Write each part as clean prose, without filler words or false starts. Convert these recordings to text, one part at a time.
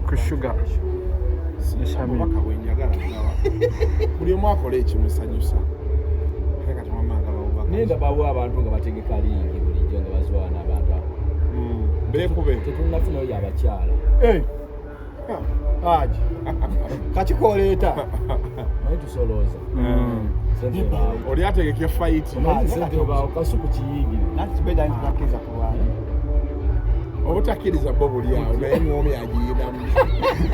Ku Shuga ne Shamim. Obubaka bwenjagala kulaba buli omu akola ekimusanyusa, ate kati wamanga bawubaka. Naye ndabawo abantu nga bategeka liigi bulijjo nga bazwana abantu abo. Beekube. Tetunnafunayo yabakyala. Haji kakikoleeta. Naye tusolooza sente ebaawo. Oli ategeke fight. Omanyi sente ebaawo, Kasuku kiyingire. Nanti kibeeda nti takkiriza kulwana. Obutakkiriza bo buli awo, naye mwomi agiyinamu.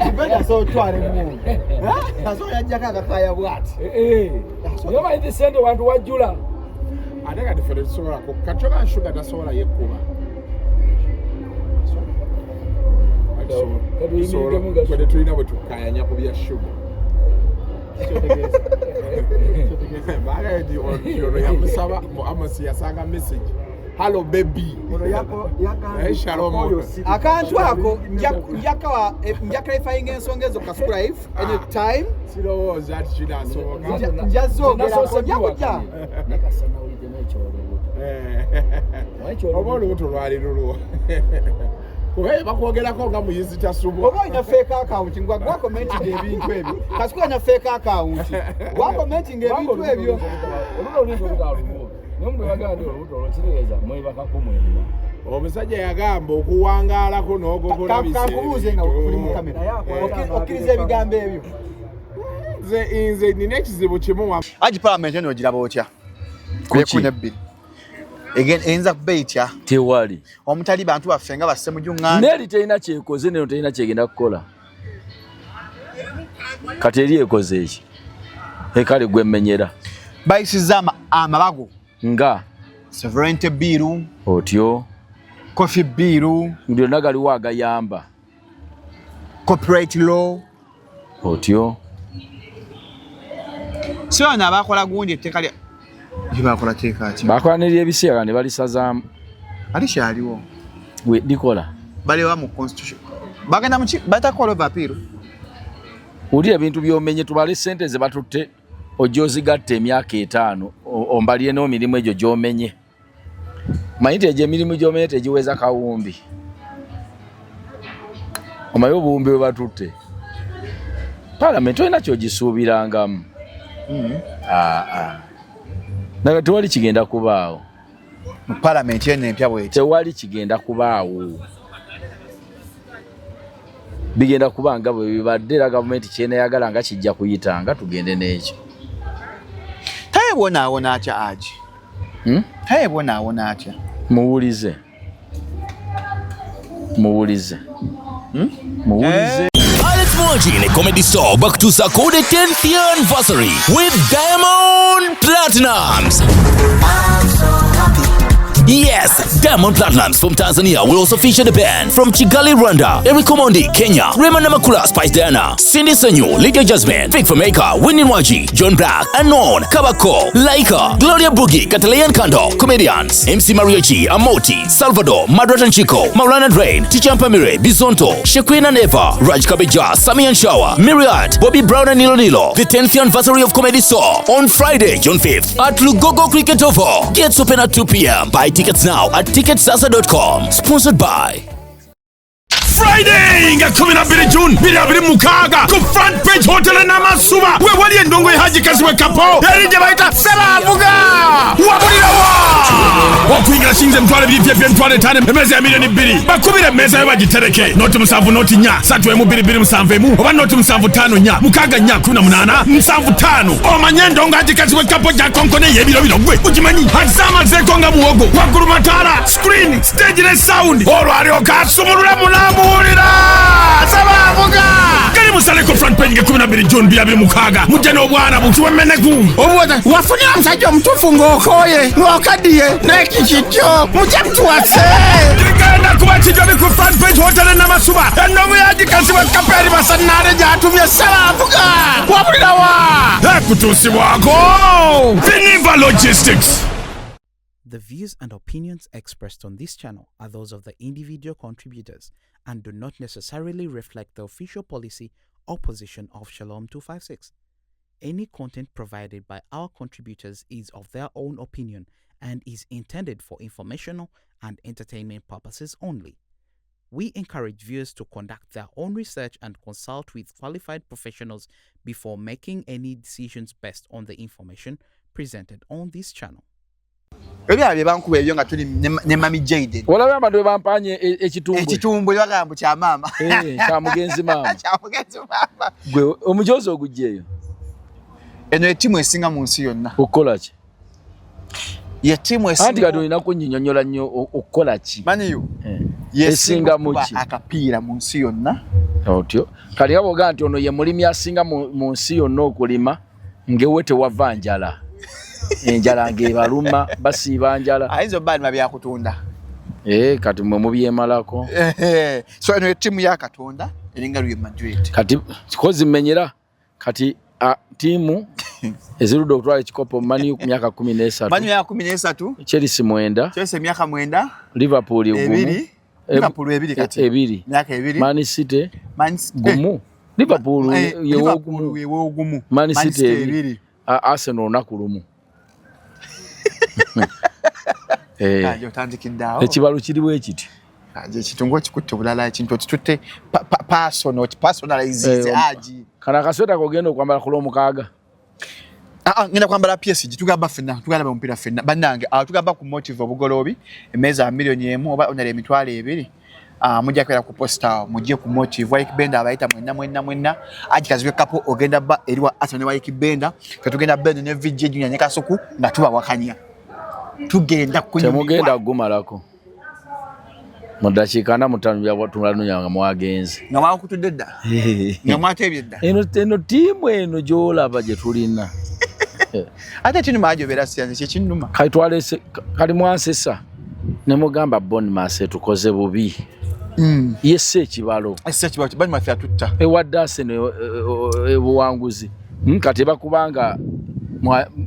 Kibeeda asobola otwala emmundu, asobola yajjako akakaya bwati. Naye omanyi nti sente wantu wajjula. Ate kati ffe tetusobola katoka Shuga tasobola yekkuba. Kati oyimiriddemu nga Gwe tetulina bwe tukkayanya ku bya Shuga. Baagaye nti ono yamusaba mu Amos yasanga message, "Hello baby." Eh, Shalom. Akantu ako nja clarifying ensonga ezo Kasuku Live anytime. Sirowooza nti kinasoboka. Nja zoogerako, nja kujja. Naye kasita nawuliddemu ekyolubuto. Eh. Oba olubuto lwali lulwo, kuba bakwogerako nga muyizi tasubwa. Oba olina fake account ngwa gwa commenting ebintu ebyo. Kasuku alina fake account gwa commenting ebintu ebyo. Olubuto oluyinza obutaba lulwo, naye omuntu bagamba nti olubuto olwo kitegeeza mwebakako mwenna. Omusajja yagamba okuwangaalako n'ogogola. Kankubuuze nga tuli mu kamera. Okkiriza ebigambo ebyo? Nze nina ekizibu kimu wa Aji, parliament eno ogiraba otya? Kuki? 12 eyinza kuba etya? Tewali. Omutali bantu baffe nga bassemujunganda. Neeri terina kyekoze, neno terina kyegenda kukola. Kati eri ekoze eki? Ekale gwemmenyera. Bayisizza amabago. Nga sovereignty bill. Otyo. Coffee bill. Byonna galiwo agayamba. Copyright law. Otyo. Si bano abakola gundi etteeka lya lyebakola teeka ki? Bakola neryebisiyaga ne balisazaamu. Alikyaliwo? We likola. Baliwa mu constitution, bagenda muki batakola over appeal. Wulira ebintu byomenye, tubale sente ze batutte, ojja ozigatta emyaka 5, ombalire n'emirimu egyo gy'omenye. Manyi nti egyo emirimu gy'omenye tegiweza kawumbi. Omanyi obuwumbi bwe batutte? Palamenti olina kyogisuubirangamu? Aa, naga tewali kigenda kubaawo. Mu palamenti eno empya bweti? Tewali kigenda kubaawo, bigenda kuba nga bwe bibadde, era gavumenti kyenayagala nga kijja kuyita nga tugende n'ekyo. Taye bonaawona atya, Aji? Hmm? Taye bonaawona atya? Muwulize, muwulize, muwulize. Alex Muhangi ne Comedy Store bakutuusaako the 10th year anniversary with Diamond Platnumz. Yes, Diamond Platnumz from Tanzania will also feature the band from Kigali, Rwanda, Eric Omondi, Kenya, Rema Namakula, Spice Diana, Cindy Sanyu, Lydia Jasmine, Fik Fameica, Winnie Nwagi, John Blaq, Anon, Kabako, Laika, Gloria Boogie, Kataleya and Kandle, comedians, MC Mariachi, Amoti, Salvador, Madrat and Chico, Maulana Drain, Teacher Pamire, Bizonto, Shequina Neva, Raj Kabeja, Sami and Shawa, Myriad, Bobby Brown and Nilo Nilo. The 10th anniversary of Comedy Store on Friday, June 5th at Lugogo Cricket Oval. Gates open at 2 p.m. Buy tickets now at ticketsasa.com. Sponsored by Friday nga 12 June 2026 ku Front Page Hotel Namasuba we wali endongo ya Haji Kazibwe Kapo eri gye bayita Sebavuga wabulirawa. Okuyingira sinze 20,000, VIP 50,000, emmeeza ya 2 million. Bakubira emmeeza yo bagitereke 070 04 3 1 2 2 7 1 oba 075 4 6 4 18 75. Omanye endongo Haji Kazibwe Kapo gyakonkone ey'ebiro bino gwe ogimanyi azamazeeko nga muwogo waggulu mataala screen stage ne sound olwo alyoka asumulula munamuwulira Sebavuga gali musaleko Front Page nga 12 June 2026. Mujja n'obwana bukiwemeneku obuwaza wafunira omusajja omutuufu ng'okooye ng'okaddiye n'ekikikyo mujja mutuwase kigenda kuba kijobi ku Front Page Hotel e Namasuba. Endongo yagikazibwa Kaperi Basanaale gy'atumye Sebavuga wabulirawa ekutuusibwako Viniva Logistics. The views and opinions expressed on this channel are those of the individual contributors and do not necessarily reflect the official policy or position of Shalom 256. Any content provided by our contributors is of their own opinion and is intended for informational and entertainment purposes only. We encourage viewers to conduct their own research and consult with qualified professionals before making any decisions based on the information presented on this channel. Ebya bye bankuba ebyo nga tuli ne Mami Jaden. Olaba abantu be bampanye ekitumbwe. Ekitumbwe bagamba kya maama. Eh, kya mugenzi maama. Kya mugenzi maama. Gwe omujozi ogujjeeyo. Eno ettiimu esinga mu nsi yonna. Okukola ki? Ye ttiimu esinga. Anti kati olina kunnyonnyola nnyo okukola ki? Man U. Eh. Esinga mu ki? Akapiira mu nsi yonna. Otyo. Kati nga bw'ogamba nti ono ye mulimi asinga mu nsi yonna okulima ngewe tewava njala. Enjala ng'ebaluma basiiba njala. Ayinza obba alima byakutunda. Eh, kati mwe mubyemalako. So eno ye ttiimu ya Katonda eringa Real Madrid. Kati kozi mmenyera kati ttiimu ezirudde okutwala ekikopo Man U ku myaka 13. Man U myaka 13. Chelsea 9. Chelsea emyaka 9. Liverpool gumu. Ebiri. Liverpool ebiri kati. Ebiri. Myaka ebiri. Man City. Man City. Gumu. Liverpool yewogumu. Yewogumu. Man City ebiri. Arsenal olunaku lumu. Aje otandikidde awo. Ekibalo kiri bwe kiti. Aje ekintu ng'okikutte bulala ekintu okitutte personal personalize aji. Kana akasweta kogenda okwambala ku Lwomukaaga. Ngenda kwambala PSG tugamba ffenna tugamba omupiira ffenna bannange awo tugamba ku motive obugoloobi emmeeza 1,000,000 oba onala 20,000. Mujja kubeera ku posta awo mujje ku motive Wyke Benda abayita mwenna mwenna mwenna Haji Kazibwe Kapo ogenda bba eri wa Arsenal ne Wyke Benda ffe tugenda Benda ne VJ Junior ne Kasuku nga tubawakanya tugenda kunyumirwa. Temugenda kugumalako mu ddakiika 45 byatununya nga mwagenze nga mwakutudde dda nga mwatebye dda. Eno ttiimu eno gy'olaba gye tulina ate ekinuma ajo beera siyanze kyekinnuma. Kali twalese kali mwansesa ne mugamba Bournemouth etukoze bubi. Yesse ekibalo. Esse ekibalo Bournemouth yatutta. Ewadde Arsenal obuwanguzi. Kati bakubanga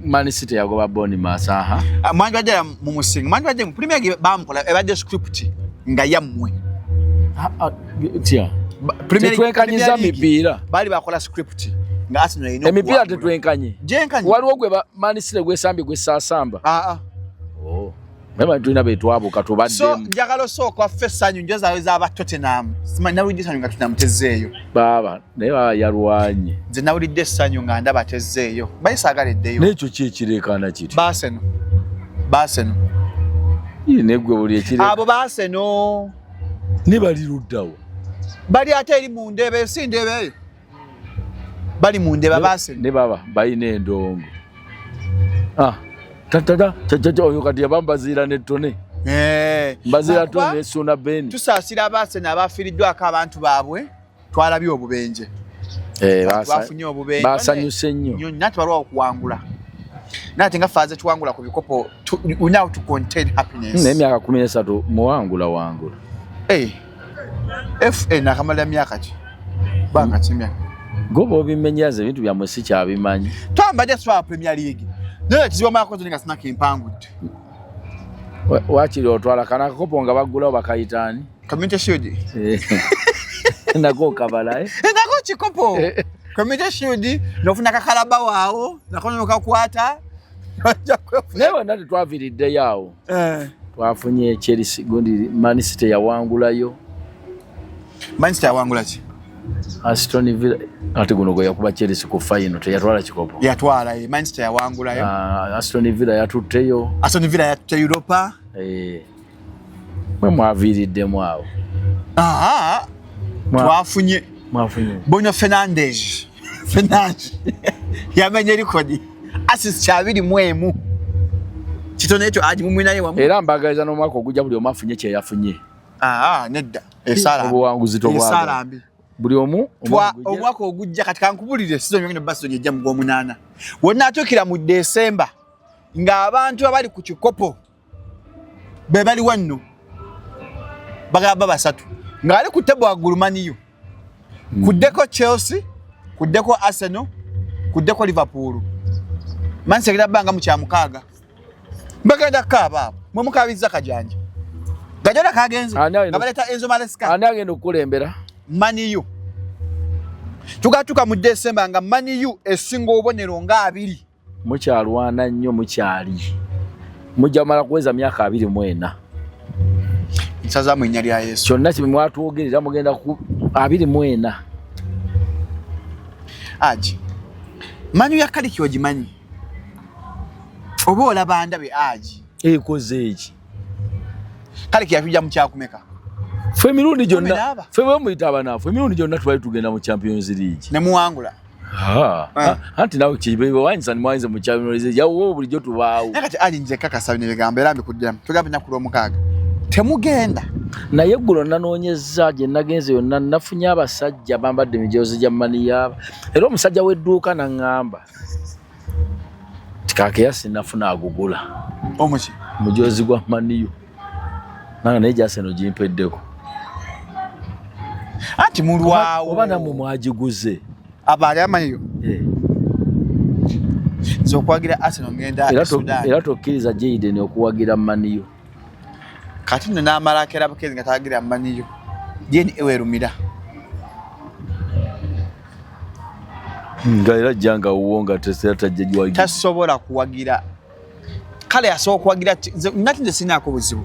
Man City yagoba Bournemouth aha. Mwandibadde mu musinga. Mwandibadde mu Premier League bamukola ebadde script nga yammwe. Tya. Tetwenkanyiza mipiira. Bali bakola script nga Arsenal erina emipiira tetwenkanye. Gyenkanye. Waliwo gwe Man City gwesambye gwesasamba. Oh. Naye tulina betwabuka tubaddemu. So njagala osooka waffe essanyu njozaayo aba Tottenham. Simanyi nawulidde essanyu nga Tottenham tezzeeyo. Baaba naye baba yalwanye. Nze nawulidde essanyu nga ndaba tezzeeyo. Baye saagala eddeyo. N'ekyo ki ekireekaana kiti? Baaseno. Baaseno. Naye gwe buli ekire. Abo baaseno. Ne bali luddawo. Bali ate eri mu ndeebe si ndeebe eyo. Bali mu ndeebe baaseno. Ne baba balina endongo. Tata tata oyo kati yabambaziira n'ettone. Mbaziira ttone essuuna Beni. Tusaasira abaaseno abafiiriddwako abantu baabwe twalabye obubenje. Bafunye obubenje. Basanyuse nnyo. Nnyo nati balwawo okuwangula. Nate nga faaze tuwangula ku bikopo we now to contain happiness. N'emyaka 13 muwangula wangula. FA nakamala myaka ki? Banga ki myaka? Goba obimenyaza ebintu byammwe si kyabimanyi. Twambadde swa Premier League. Naye kizibu amakozo nga sinaka empangudde. Wakiri otwala kana akakopo nga baggulawo bakayita ani? Community Shield. Nako kabala eh? Nako kikopo. Community Shield n'ofuna kakalaba waawo nako n'okakwata. Naye bonna tetwaviiriddeyo awo. Twafunye Chelsea gundi Man City yawangulayo. Man City yawangula ki? Aston Villa ate guno gwe yakuba Chelsea ku final teyatwala kikopo. Yatwala Man City yawangulayo. Aston Villa yatutteyo. Aston Villa yatutte Europa. Mwe mwaviiriddemu awo. Twafunye. Mwafunye. Bruno Fernandes. Fernandes. Yamenye rekodi. Assist 21. Kitono ekyo aji mumwinaye wamu. Era mbagaliza n'omwaka ogujja buli omu afunye kye yafunye. Nedda. Esala. Obuwanguzi tobwagala. Esala mbi. Buli omu omwaka ogujja kati kankubulire season yongene basi ejja mu gw'omunaana. Wonna atuukira mu December ng'abantu abali ku kikopo be bali wanno bagamba basatu ng'ali ku table waggulu Man U. Kuddeko Chelsea, kuddeko Arsenal, kuddeko Liverpool. Man City egenda bbanga mu kyamukaaga. Bagenda kukaaba abo. Mwe mukaabizza kajanja. Gajana kagenze. Nga baleeta Enzo Maresca. Ani agenda okukulembera? Man U. Tugatuuka mu December nga Man U esinga obubonero nga 2. Mukyalwana nnyo mukyali. Mujja kumala kuweza myaka 24. Nsaza mu linnya lya Yesu. Kyonna kye mwatwogerera mugenda ku 24. Aji. Manyu ya Kaliki ogimanyi? Oba olaba ndabe Aji. Ekoze eki? Kaliki yatujja mu kyakumeka. Ffe emirundi gyonna, ffe bwe muyita abanaafu, emirundi gyonna twali tugenda mu Champions League. Ne muwangula. Anti nawe kiwanyisa nimwanyisa mu Champions League, yawo bulijjo tubaawo. Naye kati Aji nze kakasa bino ebigambo era mbikuddiramu. Tugamba ennaku lw'omukaaga. Temugenda. Naye eggulo nanoonyezza gye nagenze yonna nafunye abasajja bambadde emijoozi gya maniyaaba era omusajja w'edduuka n'aŋŋamba nti kakeya sinafuna agugula omuki mujoozi gwa maniyo nange naye gyaseno gimpeddeko anti mulwawo oba nammwe mwagiguze abaali amanyiyo eh. Nze okuwagira Arsenal ngenda Sudan. Era tokkiriza Jayden okuwagira maniyo. Kati nno n'amala akeera bukeezi nga tawagira maniyo. DNA ewerumira. Nga era ajja nga wuwo nga tesera tajja giwagira. Tasobola kuwagira. Kale asobola okuwagira nati nze sinaako buzibu.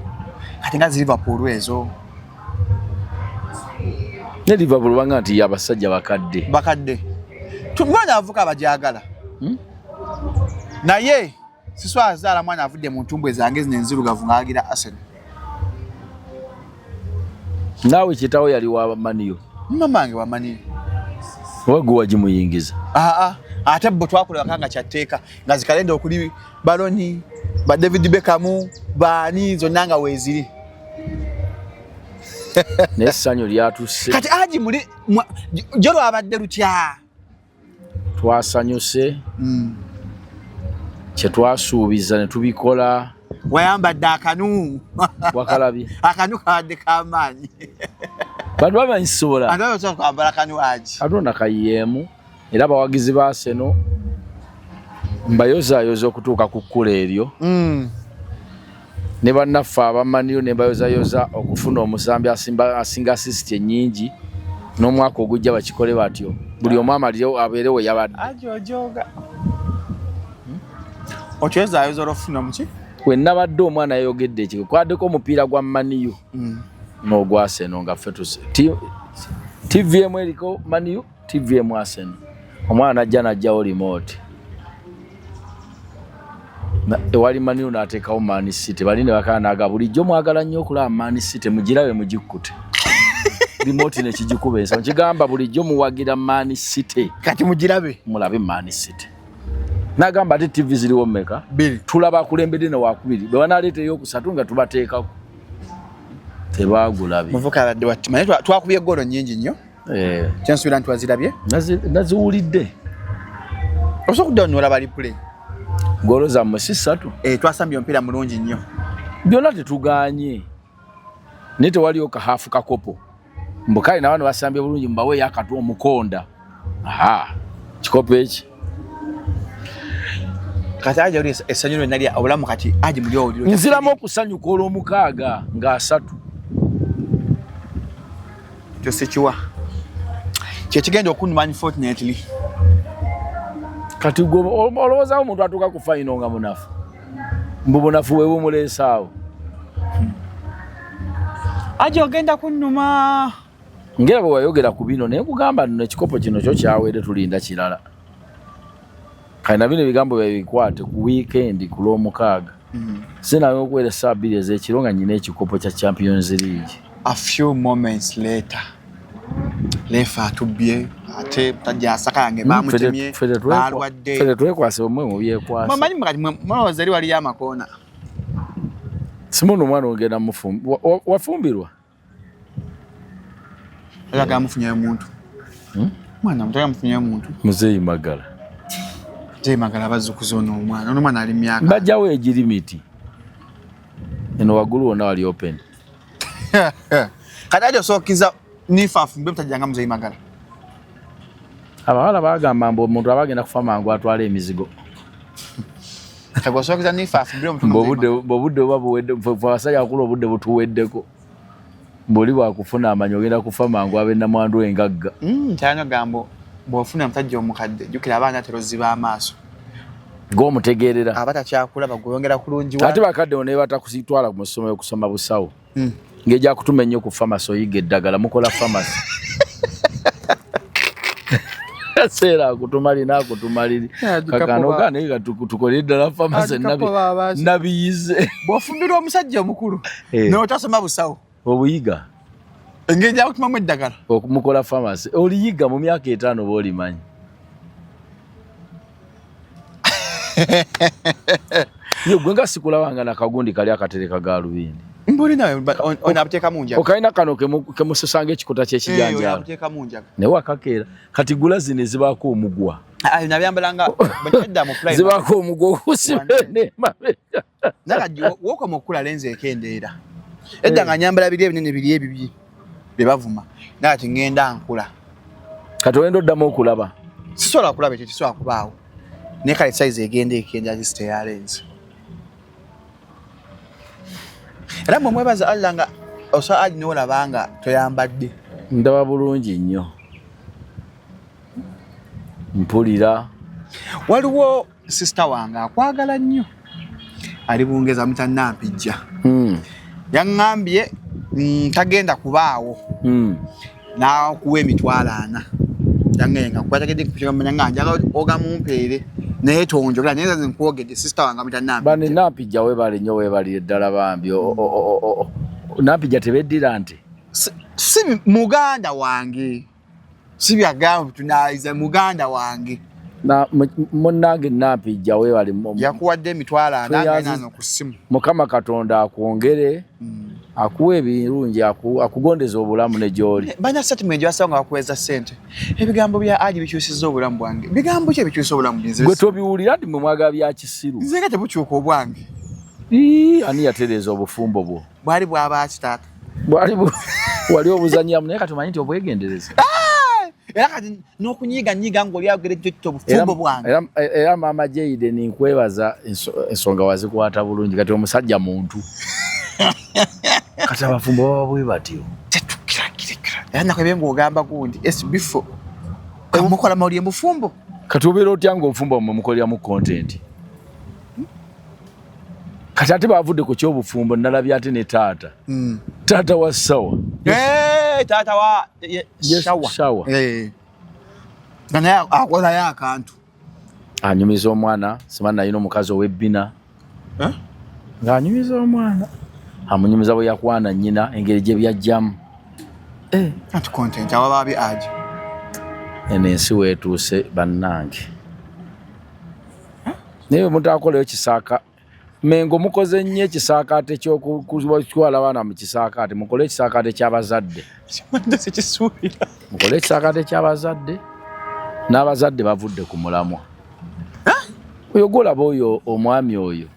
Kati nga zi Liverpool ezo. Ne Liverpool banga nti y'abasajja bakadde. Bakadde. Mwana avuka abagyagala. Hmm? Naye siswa azaala mwana avudde mu ntumbwe zange zino enzirugavu ng'agira Arsenal. Naawe kitaawo yali wa maniyo. Mama wange wa maniyo. Oba gwe wagimuyingiza? Aa, ate bo twakulabaka nga kyatteeka nga zikalenda okuli Baloni, ba David Beckham, baani zonna nga weeziri. Naye essanyu lyatusse. Kati Haji muli jo lwabadde lutya? Twasanyuse. Kye twasuubiza ne tubikola. Wayambadde akanu. Wakalabye. Akanu kabadde k'amaanyi. Bantu bamanyi sobola. Bantu bamanyi kwambala kanu Haji. Katonda kayiyeemu era abawagizi ba Arsenal mbayozaayoza okutuuka ku kkula eryo. Ne bannaffe abamaniyo ne mbayozayoza okufuna omusambi asinga assist ennyingi n'omwaka ogujja bakikole batyo buli omu amalire abeere we yabadde. Ajojoga. Okyozayoza olw'okufuna muki? We nabadde omwana yayogedde ekyo kwaddeko omupiira gwa Maniyu n'ogwa Arsenal nga ffe tuse TV emu eriko Maniyu, TV emu Arsenal. Omwana najja n'aggyawo remote. Ewali Maniyu n'ateekawo Man City bali ne bakana naga bulijjo mwagala nnyo okulaba Man City mugirabe mugikkute. Remote ne kigikuba ensawo nkigamba bulijjo muwagira Man City kati mugirabe mulabe Man City. Nagamba ate TV ziriwo mmeka? Tulaba akulembedde ne wakubiri bwe banaleeta ey'okusatu nga tubateekako tebaagulabye. Muvuka abadde wattima naye twakubye eggoolo nnyingi nnyo. Kyensuubira nti wazirabye. Naziwulidde. Osobola okuddawo n'olaba replay. Ggoolo zammwe si ssatu? Twasambye omupiira mulungi nnyo. Byonna tetugaanye. Naye tewaliwo kahaafu kakopo. Mbu kale na bano basambye bulungi mubaweeyo akatu omukonda. Aha, kikopo eki. Kati aje oli essanyu lyonna lya obulamu kati aje muli owulira. Nziramu okusanyuka olw'omukaaga nga asatu. Kyo sikiwa. Kye kigenda okunnuma unfortunately. Kati gwe olowoozawo omuntu atuuka ku fayino nga munafu. Mbu bunafu bwe bumuleesaawo. Aje ogenda kunnuma. Ngera bwe wayogera ku bino naye nkugamba nno ekikopo kino kyo kyawedde tulinda kirala. Kale na bino ebigambo bye bikwate ku weekend ku lw'omukaaga. Sinayo okuwera essaawa 2 ez'ekiro nga nnyina ekikopo kya Champions League. A few moments later, refa atubbye ate tajja asaka yange bamutemye balwadde. Ffe tetwekwase omwe mu byekwasa. Mwamanyi mukati mulowooza eri waliyo amakoona. Simuno omwana ogenda wafumbirwa? Oyagala mufunyeyo muntu. Mwana muto mufunyeyo muntu. Muzeeyi Magala. Muzeeyi Magala abazukuza ono omwana. Ono omwana ali myaka. Bajjawo egirimiti. Eno waggulu wonna wali open. Kati aje osookiza nifa afumbe mutajja nga Muzeeyi Magala. Abawala bagamba mbu omuntu aba agenda kufa mangu atwala emizigo. Kati osookiza nifa afumbire omuntu nga Muzeeyi Magala. Obudde buba buwedde, ffe abasajja abakulu obudde butuweddeko. Mbw'oli bwakufuna amanyi ogenda kufa mangu abe namwandu engagga. Nkyalina gambo bw'ofuna omusajja omukadde jjukira abaana atera oziba amaaso. Gw'omutegeerera. Aba takyakulaba gw'oyongera kulungi wa. Ate bakadde bo ne batakusitwala mu ssomero kusoma busawo. Ng'ejja kutuma ennyo ku famasi oyiga eddagala mukola famasi. Kaseera akutuma lina akutuma liri. Kakano kane tukole ddala famasi nabiyize. Bw'ofumbirwa omusajja omukulu n'otasoma busawo. Obuyiga. Engeri gyakutumamu eddagala. Okumukola famasi oliyiga mu myaka 5 bw'olimanyi. Yo gwe nga sikulabanga na kagundi kali akatereka gaalubindi. Mbuli nawe ono abuteeka mu njaga. Okalina kano kemususanga ekikuta ky'ekijanjaalo. Oyo abuteeka mu njaga. Naye wakakeera kati gula zino ezibaako omugwa. Nabyambala nga bwedda mu prime. Zibaako omugwa okusiba n'emabega. Naye wokoma okukula lenzi ekendeera. Edda nga nyambala biri ebinene biri ebibyi bye bavuma. Naye kati ngenda nkula. Kati ogenda oddamu okulaba. Sisobola kulaba ekyo kisobola kubaawo. Naye kale size egenda ekenda lisite ya lenzi. Era mwe mwebaza Allah nga osa ali n'olaba nga toyambadde. Ndaba bulungi nnyo. Mpulira. Waliwo sister wange akwagala nnyo. Ali Bungereza amuyita Nampijja. Yaŋŋambye tagenda kubaawo. N'akuwa 400,000. Yaŋŋambye nga kukwatagedde kukyamanya nga njagala ogamumpeere. Naye tonjogera naye nze nkwogedde sister wange amuyita Nampijja. Bane Nampijja weebale nnyo weebalire ddala bambi. Nampijja tebeddira nte? Si muganda wange. Si byagamba tunaayiza muganda wange. Munnange Nampijja weebale. Yakuwadde 400,000 ku ssimu. Mukama Katonda akwongere, akuwe ebirungi, akugondeze obulamu ne gy'oli. Bana statement gy'asaba nga bakuweeza ssente. Ebigambo bya Ali bikyusizza obulamu bwange. Bigambo ki ebikyusa obulamu bwange? Gwe tobiwulira nti mwe mwagala bya kisiru. Nze nga tebukyuka obwange. Ani yatereeza obufumbo bwo? Bwali bw'abaaki taata? Bwali wali obuzannyamu naye kati omanyi nti obwegendereza. Era kati n'okunyiiga nyiiga ng'oli ayogera ekyo obufumbo bwange. Era maama Jayden nkwebaza ensonga wazikwata bulungi kati omusajja muntu. Kati abafumbo baba bwe batyo. Tetukirakirikira. Era nakwebye ng'ogamba gundi SB4. Mukola mawulire mufumbo. Kati obeera otya ng'obufumbo bwammwe mukoleramu content? Kati ate bavudde ku ky'obufumbo nalabye ate ne taata. Taata wa Sawa. Taata wa Shawa. Nga naye akolayo akantu. Anyumiza omwana, simanyi nalina omukazi ow'ebbina. Ng'anyumiza omwana. Amunyumiza bwe yakwana nnyina engeri gye byajjamu. Anti content awa babi aje. Eno ensi weetuuse bannange. Naye mutakoleyo kisaaka. Mengo mukoze nnyo ekisaakaate ky'okutwala abaana mu kisaakaate, mukole ekisaakaate ky'abazadde. Mukole ekisaakaate ky'abazadde n'abazadde bavudde ku mulamwa. Oyo gw'olaba oyo omwami oyo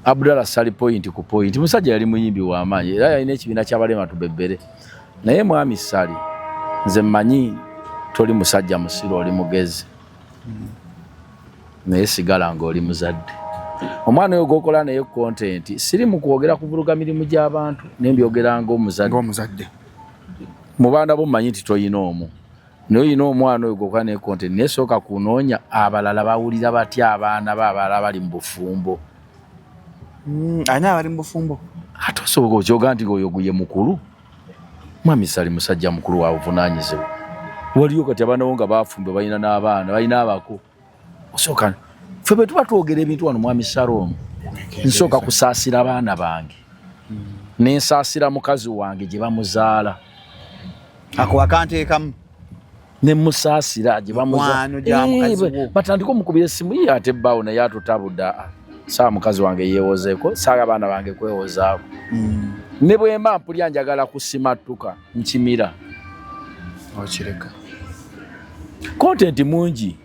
Abdallah Sali point ku point, musajja yali muyimbi w'amaanyi era yalina ekibiina ky'abalema tubebbere. Naye mwami Sali, nze mmanyi toli musajja musiru, oli mugezi. Naye sigala ng'oli muzadde. Omwana oyo gw'okola naye content, siri mu kwogera kuvuluga mirimu gy'abantu, naye mbyogera ng'omuzadde. Ng'omuzadde. Mu baana bo mmanyi nti toyina omu. Naye oyina omwana oyo gw'okola naye content, naye sooka kunoonya abalala bawulira batya abaana bo abalala bali mu bufumbo. Ani abali mu bufumbo? Ate osobola okyoga nti oyo ye mukulu. Mwami Sali musajja mukulu wa buvunaanyizibwa. Waliyo kati abaana bo nga bafumbe balina n'abaana, balina abako. Osooka ffe bwe tuba twogera ebintu wano mwami Shalom, nsooka kusaasira abaana bange. Ne nsaasira mukazi wange gye bamuzaala. Ako akanteekamu. Ne musaasira gye bamuzaala. Mikwano gya mukazi wo. Batandike omukubira essimu ye ate bbaawo naye atutabudde. Saa mukazi wange yeewozeeko, saa abaana bange kwewozaako. Ne bwe mba mpulira njagala kusimattuka nkimira. Okireka. Content mungi.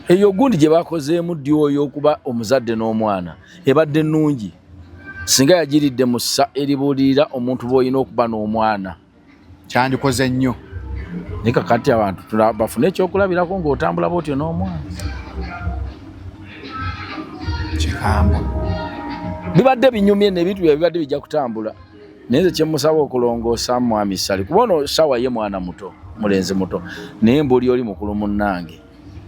Eyo gundi gye bakozeemu ddi oyo okuba omuzadde n'omwana ebadde nnungi. Singa yagiridde mu ssa eribuulirira omuntu bw'olina okuba n'omwana. Kyandikoze nnyo. Naye kakati abantu bafune ekyokulabirako ng'otambula bw'otyo n'omwana. Kikambwe. Bibadde binyumye n'ebintu bye bibadde bijja kutambula. Naye nze kye mmusaba okulongoosa mwami Ssali, kuba ono Sawa ye mwana muto, mulenzi muto, naye mbuli oli mukulu munnange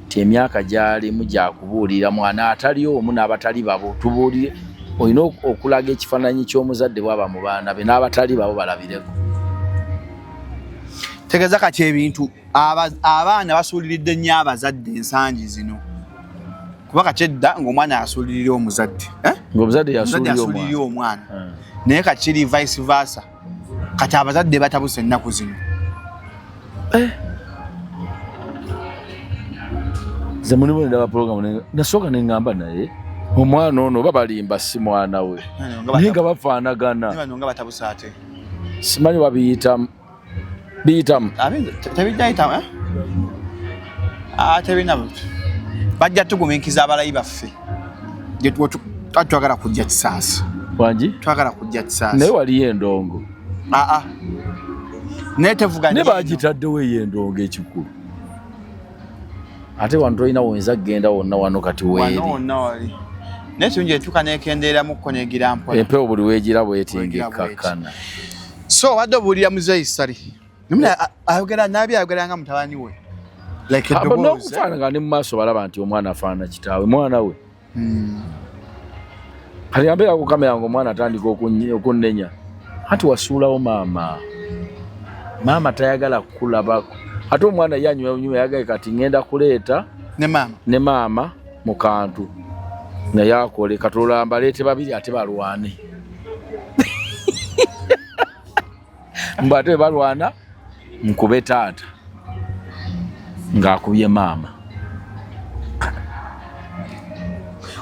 nti emyaka gy'alimu gya kubuulira mwana atali omu n'abatali babo, tubuulire. Olina okulaga ekifaananyi ky'omuzadde bwaba mu baana be n'abatali babo balabireko. Tegeeza kati ebintu abaana basuuliridde nnyo abazadde ensangi zino, kuba kati edda ng'omwana asuulirira omuzadde, eh? Ng'omuzadde yasuulirira omwana, naye kati kiri vice versa. Kati abazadde batabuse ennaku zino. Nze mulimu ndaba program nasooka ne ŋŋamba naye omwana ono oba balimba si mwana we, naye nga bafaanagana. Simanyi babiyitamu biyitamu tebijjayitamu tebina bajja tugumiikiza abalayi baffe. Twagala kujja Kisaasi. Wangi? Twagala kujja Kisaasi. Naye waliyo endongo. Aa, naye tevuga. Ne bagitaddewo eyo endongo ekikulu. Ate wano tolina woyinza kugenda wonna wano kati weeri. Wano naye kirungi etuuka nekendeeramuko negira mpola. Empewo buli weegira bwetinga ekkakkana. So obadde obuulira Muzeeyi Ssali, ayogera nabi, ayogera nga mutabani we. Like n'okufaanana ne mu maaso balaba nti omwana afaanana kitaawe, mwana we. Kati ambeera ku kamera nga omwana atandika okunnenya, anti wasuulawo maama, maama tayagala kukulabako. Ate omwana ye anyuma yagaye kati ngenda kuleeta ne maama mu kantu naye akole katolamba aleete babiri ate balwane mbu ate balwana nkube taata ng'akubye maama.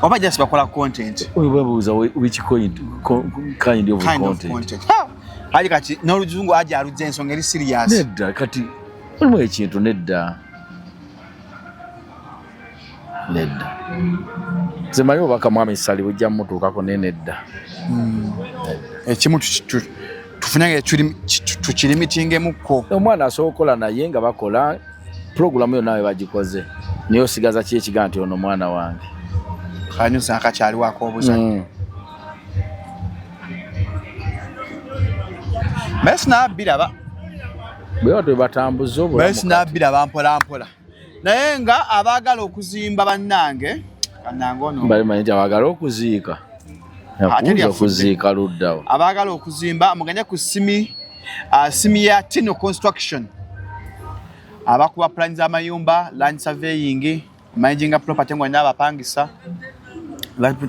Oba just bakola content. Webuuza which kind of content. Haji kati n'oluzungu aje aluzza ensonga eri serious. Nedda kati mulimu ekintu nedda. Nedda. Nze manyi obubaka Mwami Ssali bujja mmutuukako naye nedda. Ekimu tufune tukirimitingemukko. Omwana asobola okukola naye nga bakola pulogulaamu yonna we bagikoze naye osigaza ki ekiga nti ono mwana wange. Kanyusa akakyaliwako obuzadde. Naye sinabiraba. Bwe batyo batambuza obulamu. Naye sinabiraba mpola mpola. Naye nga abaagala okuzimba bannange bannange ono. Bali manyi nti abaagala okuziika. Okuziika luddawo. Abaagala okuzimba mugende ku simi simi ya Tino Construction. Abakuba plan z'amayumba, land surveying, managing property ngo n'abapangisa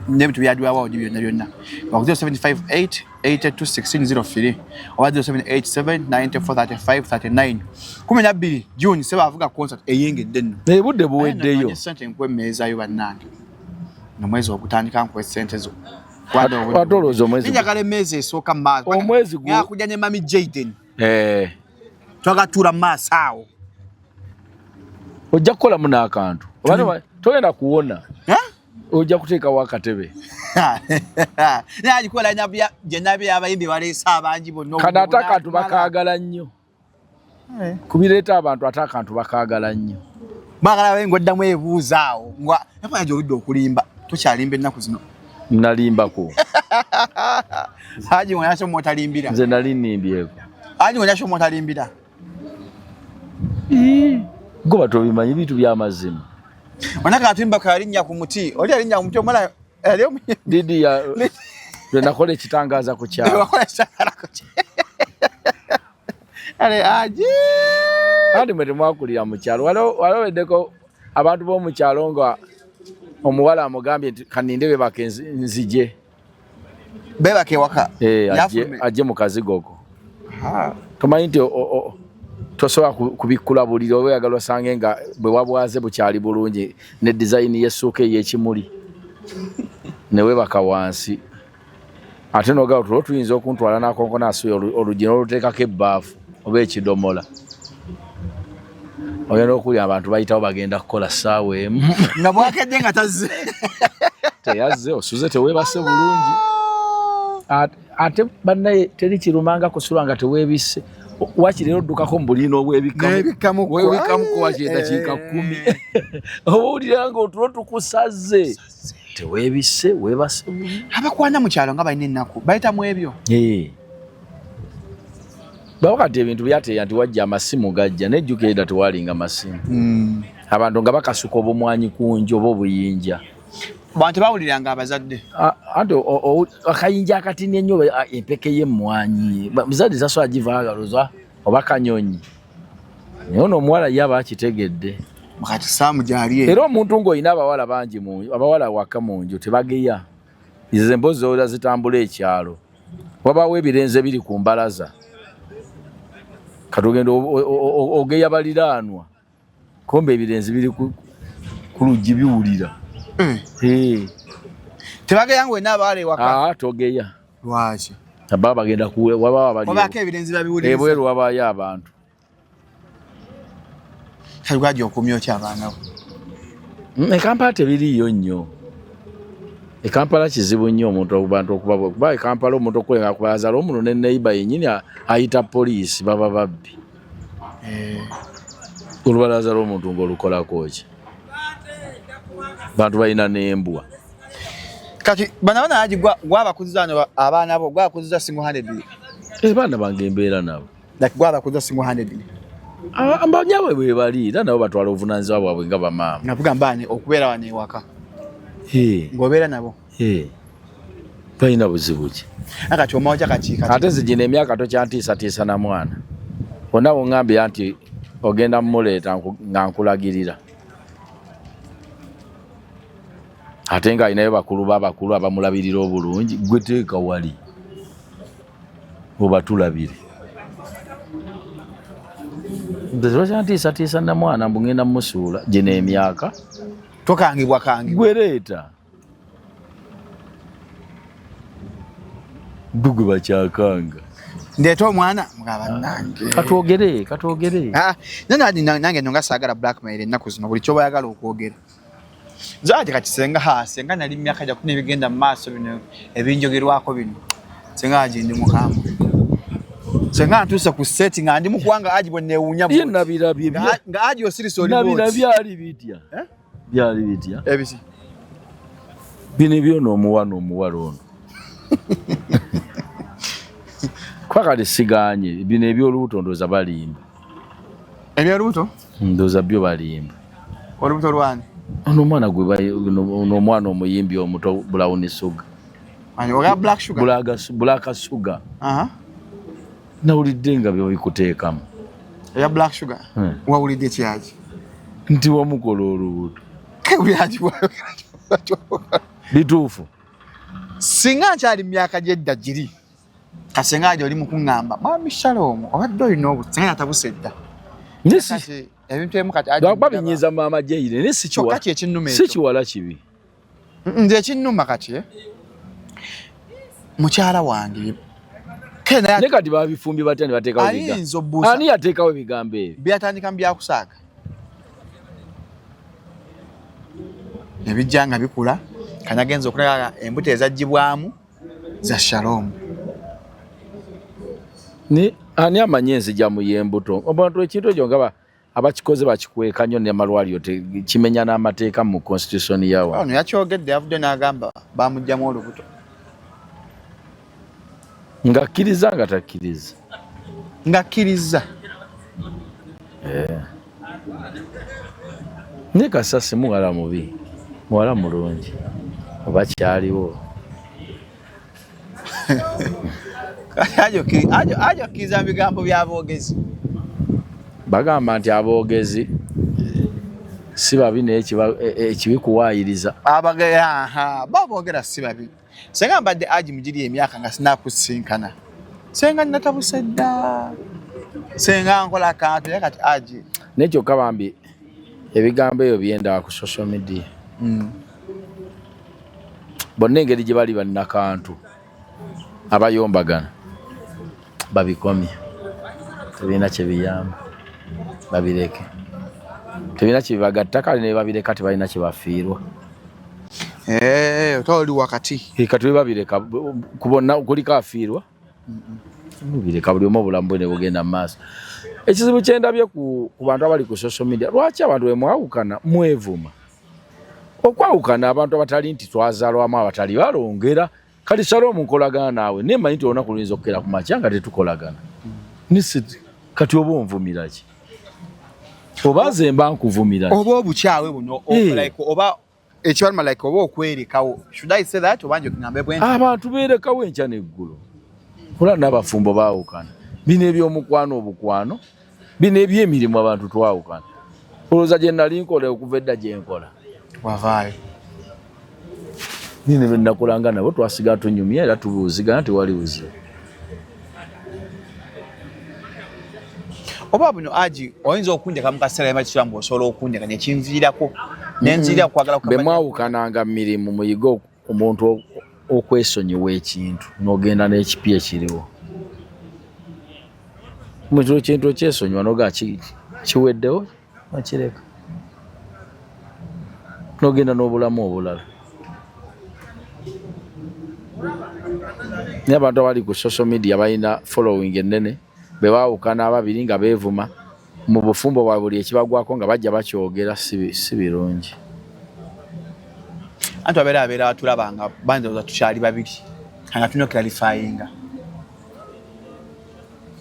n'ebintu byadwawo byonna byonna. 0758 82 1603 oba 0787 94 35 39. 12 June seba avuga concert eyengedde nno. Naye budde buweddeyo. Ssente nkuwa emmeeza yo bannange. Omwezi ogutandika nkuwa ssente zo. Ate olowooza omwezi. Njagala emmeeza esooka mu maaso. Omwezi gu. Ngakujja ne Mami Jaden. Twagatuula mu maaso awo. Ojja kukolamu n'akantu. Togenda kuwona. Ojja kuteekawo akatebe. Naye agikola gye nabye abayimbi baleese abangi bonna. Kano ate akantu bakaagala nnyo. Kubireeta abantu ate akantu bakaagala nnyo. Baagala abayimbi ng'oddamu ebuuza awo. Nga oludde okulimba. Tokyalimba ennaku zino. Nalimbako. Haji mwenasho mwotalimbira. Nze nali nnimbyeko. Haji mwenasho mwotalimbira. Goba tobimanyi bintu by'amazima. Onaka atumba kalinnya ku muti. Oli alinnya ku muti omala ali omunye. Didi ya lwe nakola ekitangaza ku kyalo. Wakola ekitangaza ku kyalo. Ale aji. Andi mwe temwakulira mu kyalo. Waloweddeko abantu b'omu kyalo nga omuwala amugambye nti kaninde bebake nzije. Bebake waka. Ajje mu kazigo ko. Tomanyi nti tosobola kubikkula buliri oba oyagala osange nga bwe wabwaze bukyali bulungi ne dizayini y'essuuka ey'ekimuli ne weebaka wansi ate n'ogamba tulo tuyinza okuntwala n'akonkona asuye oluggi n'oluteekako ebbaafu oba ekidomola. Ogenda okulya abantu bayitawo bagenda kukola ssaawa emu nga bwakedde nga tazze. Teyazze, osuze teweebase bulungi. Ate bannaye teri kirumanga kusula nga teweebisse. Wakiri era oddukako mu buliri n'obwebikkamu. Weebikkamuko wakiri eddakiika 10. Oba owulira nga otulo tukusaze. Teweebisse, weebase bulungi. Abakwana mu kyalo nga balina ennaku bayitamu ebyo. Baba kati ebintu byateeya nti wajja amasimu gajja nejjukira edda tewalinga masimu. Abantu nga bakasuka obumwanyi ku nju oba obuyinja. Bantu bawuliranga abazadde. Anti akayinja akatini ennyo empeke y'emmwanyi muzadde tasobola givaagaloza oba kanyonyi, naye ono omuwala ye aba akitegedde. Kati Saamu gyali era omuntu ng'olina abawala bangi abawala waka mu nju tebageya. Ezo emboozi zowulira zitambula ekyalo, wabaawo ebirenzi ebiri ku mbalaza, katugenda ogeya baliraanwa, kombe ebirenzi biri ku luggi biwulira. Eh. Tebageya ng'olina abawala ewaka? Ah, togeya. Lwaki? Ababa bagenda wabaawo abali Wabaako ebirenzi babiwuliriza. Ebweru wabaayo abantu. Kati lwaki okumya otya abaana bo? E Kampala tebiriiyo nnyo. E Kampala kizibu nnyo omuntu abantu okuba kuba e Kampala omuntu okulenga kubalaza omuno ne neighbor yennyini ayita poliisi baba babbi. Olubalaza lw'omuntu ng'olukolako ki? Bantu balina n'embwa. Kati bano abaana haji gwabakuziza wano abaana bo gwabakuziza single handedly? Baana bange mbeera nabo. Like gwabakuziza single handedly? Abanyabwe bwe bali era nabo batwala obuvunaanyizibwa bwabwe nga bamaama. Navuga mbaane okubeera wano ewaka. Ng'obeera nabo? Balina buzibu ki? Kati omaoja kati kati. Ate nze gino emyaka tokyantiisatiisa na mwana. Wonna wongambira nti ogenda mmuleeta nga nkulagirira. Ate ng'alinayo bakulu ba bakulu abamulabirira obulungi, gwe teeka wali obatulabire. Nze tokyantiisatiisa na mwana mbu ngenda mmusuula gino emyaka. Tokangibwa kangibwa. Gwe leeta. Gwe gwe bakyakanga. Ndeeta omwana nga bannange. Katwogere, katwogere. Ah, nange nno nga saagala blackmail ennaku zino buli ky'oba oyagala okwogera. Nze ate kati senga ha senga nali myaka gya kumi ebigenda mu maaso bino ebinjogerwako bino. Senga aje ndi mukambwe. Senga ntuuse ku set nga ndi mukuwanga aji bwe neewuunya Ye nabirabye Nga aji osirise oli bw'oti. Nabirabye ali bitya? Eh? Byali bitya? Ebiki? Bino ebyona omuwana omuwala ono. Kuba kati sigaanye bino eby'olubuto ndowooza balimba. Eby'olubuto? Ndowooza byo balimba. Olubuto lwani? Ono omwana gwe ono omwana omuyimbi omuto Brown Sugar. Ani oga Black Sugar? Black Sugar. Nawulidde nga byo bikuteekamu. Eya Black Sugar? Wawulidde kyaki? Nti wamukola olubuto. Bituufu. Singa nkyali mu myaka gy'edda giri. Kasenga aje oli mu kuŋŋamba mwami Shalom obadde olina obu singa natabuse dda. Kati ebintu ebimu kati aje Lwakuba binyiiza maama Jayire naye si Kyokka kiwala. ki ekinnuma Si ekyo? kiwala kibi. Nze ekinnuma kati mukyala wange Naye kati babifumbye batya ne bateekawo ebigambo? Ayinza obbuusa. Ani yateekawo ebigambo ebyo? Byatandika mu byakusaaga. Ne bijja nga bikula, kanagenza okulaba embuto ezaggyibwamu za Shalom. Ni ani amanyi enzija mu y'embuto? Abantu ekintu ekyo nga abakikoze bakikweka nnyo n'amalwaliro kimenya n'amateeka mu constitution yawa. Ono yakyogedde yavudde n'agamba bamuggyamu olubuto. Ng'akkiriza nga takkiriza. Ng'akkiriza. Naye Kasasi muwala mubi, muwala mulungi oba kyaliwo. Ajo akkiriza mu bigambo by'aboogezi. Bagamba nti aboogezi si babi naye ekibi kuwaayiriza. Baboogera si babi. Senga mbadde aji mugiri emyaka nga sinakusinkana. Senga natabuse dda. Senga nkola akantu naye kati aji. Naye kyokka bambi ebigambo ebyo byendaba ku social media. Bonna engeri gye bali bannakantu abayombagana babikomye, tebirina kye biyamba, babireke, tebirina kye bibagatta, kale ne babireka tebalina kye bafiirwa. Ota oli wakati. Kati bwe babireka ku bonna kuliko afiirwa, mubireka buli omu obulamu bwe ne bugenda mu maaso. Ekizibu kye ndabye ku bantu abali ku social media, lwaki abantu bwe mwawukana mwevuma? Okwawukana abantu abatali nti twazaalwamu abatali balongera. Kati Shalom nkolagana naawe naye mmanyi nti olunaku luyinza okukeera ku makya nga tetukolagana. Kati oba onvumira ki? Oba nze mba nkuvumira ki? Oba obukyawe buno, like, oba Ekibaluma like oba okwerekawo, should I say that, oba nje ngambe bwe nti? Abantu beerekawo enkya n'eggulo, olaba n'abafumbo baawukana. Bino ebyomukwano obukwano, bino ebyemirimu, abantu twawukana. Olowooza gye nali nkola okuva edda gye nkola? Wavaayo. Nine be nakolanga nabo twasigala tunyumya era tubuuzigana, tewali buzibu. Oba buno aji oyinza okundeka mu kaseera ema mbu osobola okundeka nekinviirako nenzirira kwagala. Bwe mwawukananga mu mirimu, muyige omuntu okwesonyiwa ekintu n'ogenda n'ekipya ekiriwo. Muntu ekintu okyesonyiwa nogaa kiweddewo, okireka n'ogenda n'obulamu obulala. Naye abantu abali ku social media balina following ennene, bwe baawukana ababiri nga beevuma mu bufumbo bwa buli ekibagwako nga bajja bakyogera, si birungi. Anti abeera atulaba nga bandowooza tukyali babiri nga tulina okuclarifyinga.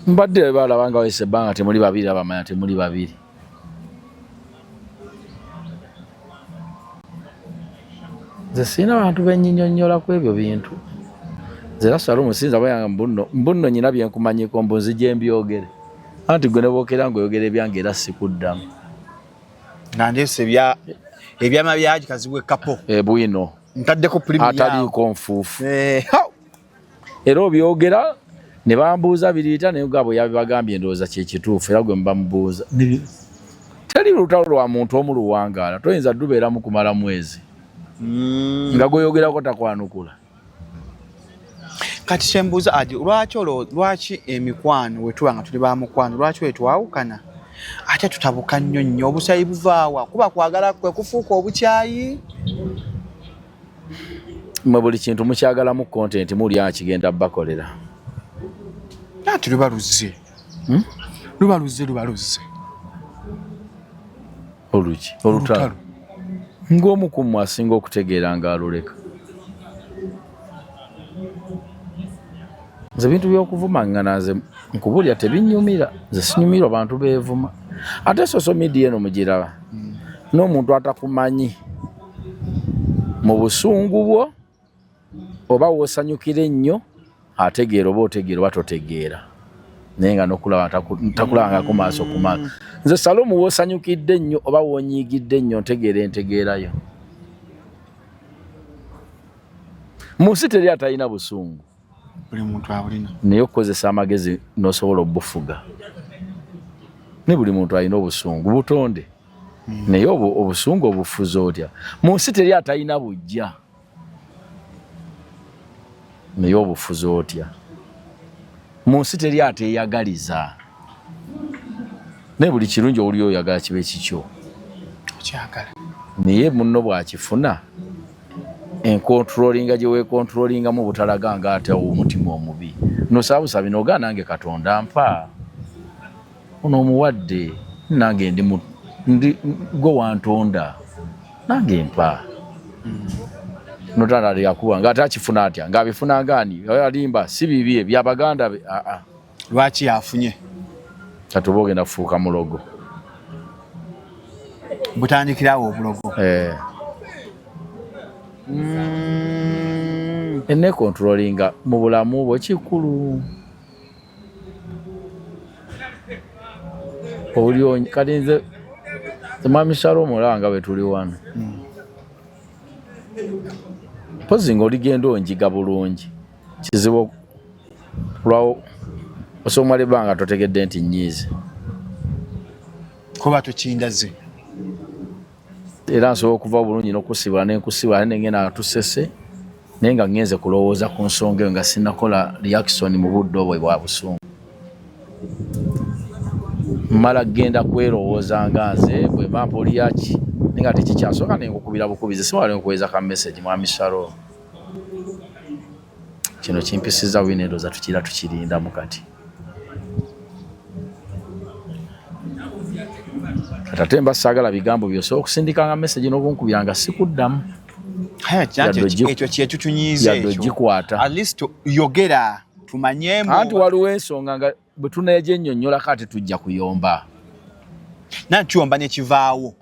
Mbadde balaba nga wayise ebbanga temuli babiri, abamanya temuli babiri. Nze sirina bantu benyinyonnyola ku ebyo bintu. Nze era Salumu siyinza bayanga mbunno mbunno nyina byenkumanyiko mbu nzije mbyogere, anti gwe ne bookera ng'oyogera ebyange era sikuddamu. Nga ndeese ebyama bya Kazibwe Kapo. Bwino. Ntaddeko premier. Ataliiko nfuufu. Era obyogera ne bambuuza biriita, naye nga bwe yabibagambye ndowooza kyekituufu. Era gwe muba mubuuza, teri lutalo lwa muntu omu luwangaala, toyinza dubeeramu kumala mwezi nga gweyogerako takwanukula. Kati kyembuuza adi, lwaki olwo, lwaki emikwano wetuba nga tuli ba mukwano, lwaki wetwawukana ate tutabuka nnyo nnyo? Obukyayi buvaawa? Kuba kwagala kwe kufuuka obukyayi? Mwe buli kintu mukyagalamu content, muli akigenda bakolera. Ati luba luzze. Luba luzze, luba luzze. Oluki olutalo ng'omu ku mmwe asinga okutegeera ng'aluleka. Nze ebintu by'okuvumaŋŋana nze nkubulya tebinnyumira. Nze sinyumirwa bantu beevuma. Ate social media eno mugiraba n'omuntu atakumanyi mu busungu bwo oba w'osanyukira ennyo ategeera oba otegeera oba totegeera, naye nga nokulaba takulabangako maaso ku maaso. Nze Salomu, w'osanyukidde ennyo oba w'onyiigidde ennyo ntegeera entegeerayo. Mu nsi teri atalina busungu. Buli muntu abulina. Naye okukozesa amagezi n'osobola obufuga. Ne buli muntu alina obusungu butonde, naye obusungu obufuza otya? Mu nsi teri atalina bujja, naye obufuza otya? Mu nsi teri ateeyagaliza, naye buli kirungi owulira oyagala kibe kikyo. Okyagala. Naye munno bw'akifuna, encontrollinga gye weecontrollingamu butalaga nga ate omutima omubi, nosaabusabi nogaa nange Katonda mpa ono omuwadde, nange ndi ndi gwe wantonda, nange mpa. Notandala yakuba ng'ate akifuna atya, ng'abifuna ngaani? Alimba, si bibye, bya baganda be. Aa. Lwaki yafunye? Kati oba ogenda kufuuka mulogo. Butandikirawo obulogo. Eh. Enecontrollinga mu bulamu bwo kikulu. Oli kati nze mwami Shalom olaba nga bwe tuli wano, mpozi nga oligenda onjiga bulungi, kizibu lwawo osobola ebbanga totegedde nti nyiize. Kuba tokindaze. Era nsobola okuva bulungi n'okusibula nenkusibula, ate nengenda nga tusese, naye nga ngenze kulowooza ku nsonga eyo nga sinakola reaction mu budde obwo bwa busungu. Mmala kugenda kwerowooza nga nze bwe mba mpulira ki, naye nga tekikyasooka nenkukubira bukubizi, siwala nkuweeza ka message, mwami Shalom, kino kimpisiza wino, endowooza tukira tukirindamu kati. Kati ate mba saagala bigambo byosobola okusindikanga message n'okunkubira nga sikuddamu. Ekyo kyetutunyiiza. Yadde ogikwata. At least yogera tumanyemu. Anti waliwo ensonga nga bwe tuneegyennyonnyolako ate tujja kuyomba. Nanti tuyomba nekivaawo,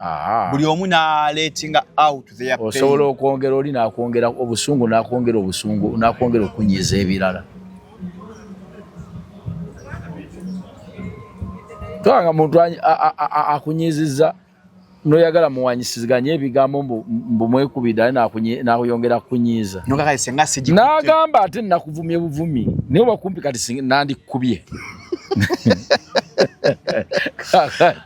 buli omu naletinga out their pain. Osobola okwongera oli nakwongera obusungu, nakwongera obusungu, nakwongera okunyiza ebirala. Tolanga muntu akunyiziza noyagala muwanyisiziganye ebigambo mbu mwekubidde ate nakuyongera kukunyiiza. N'agamba ate nakuvumye buvumi naye oba kumpi kati nandikubye.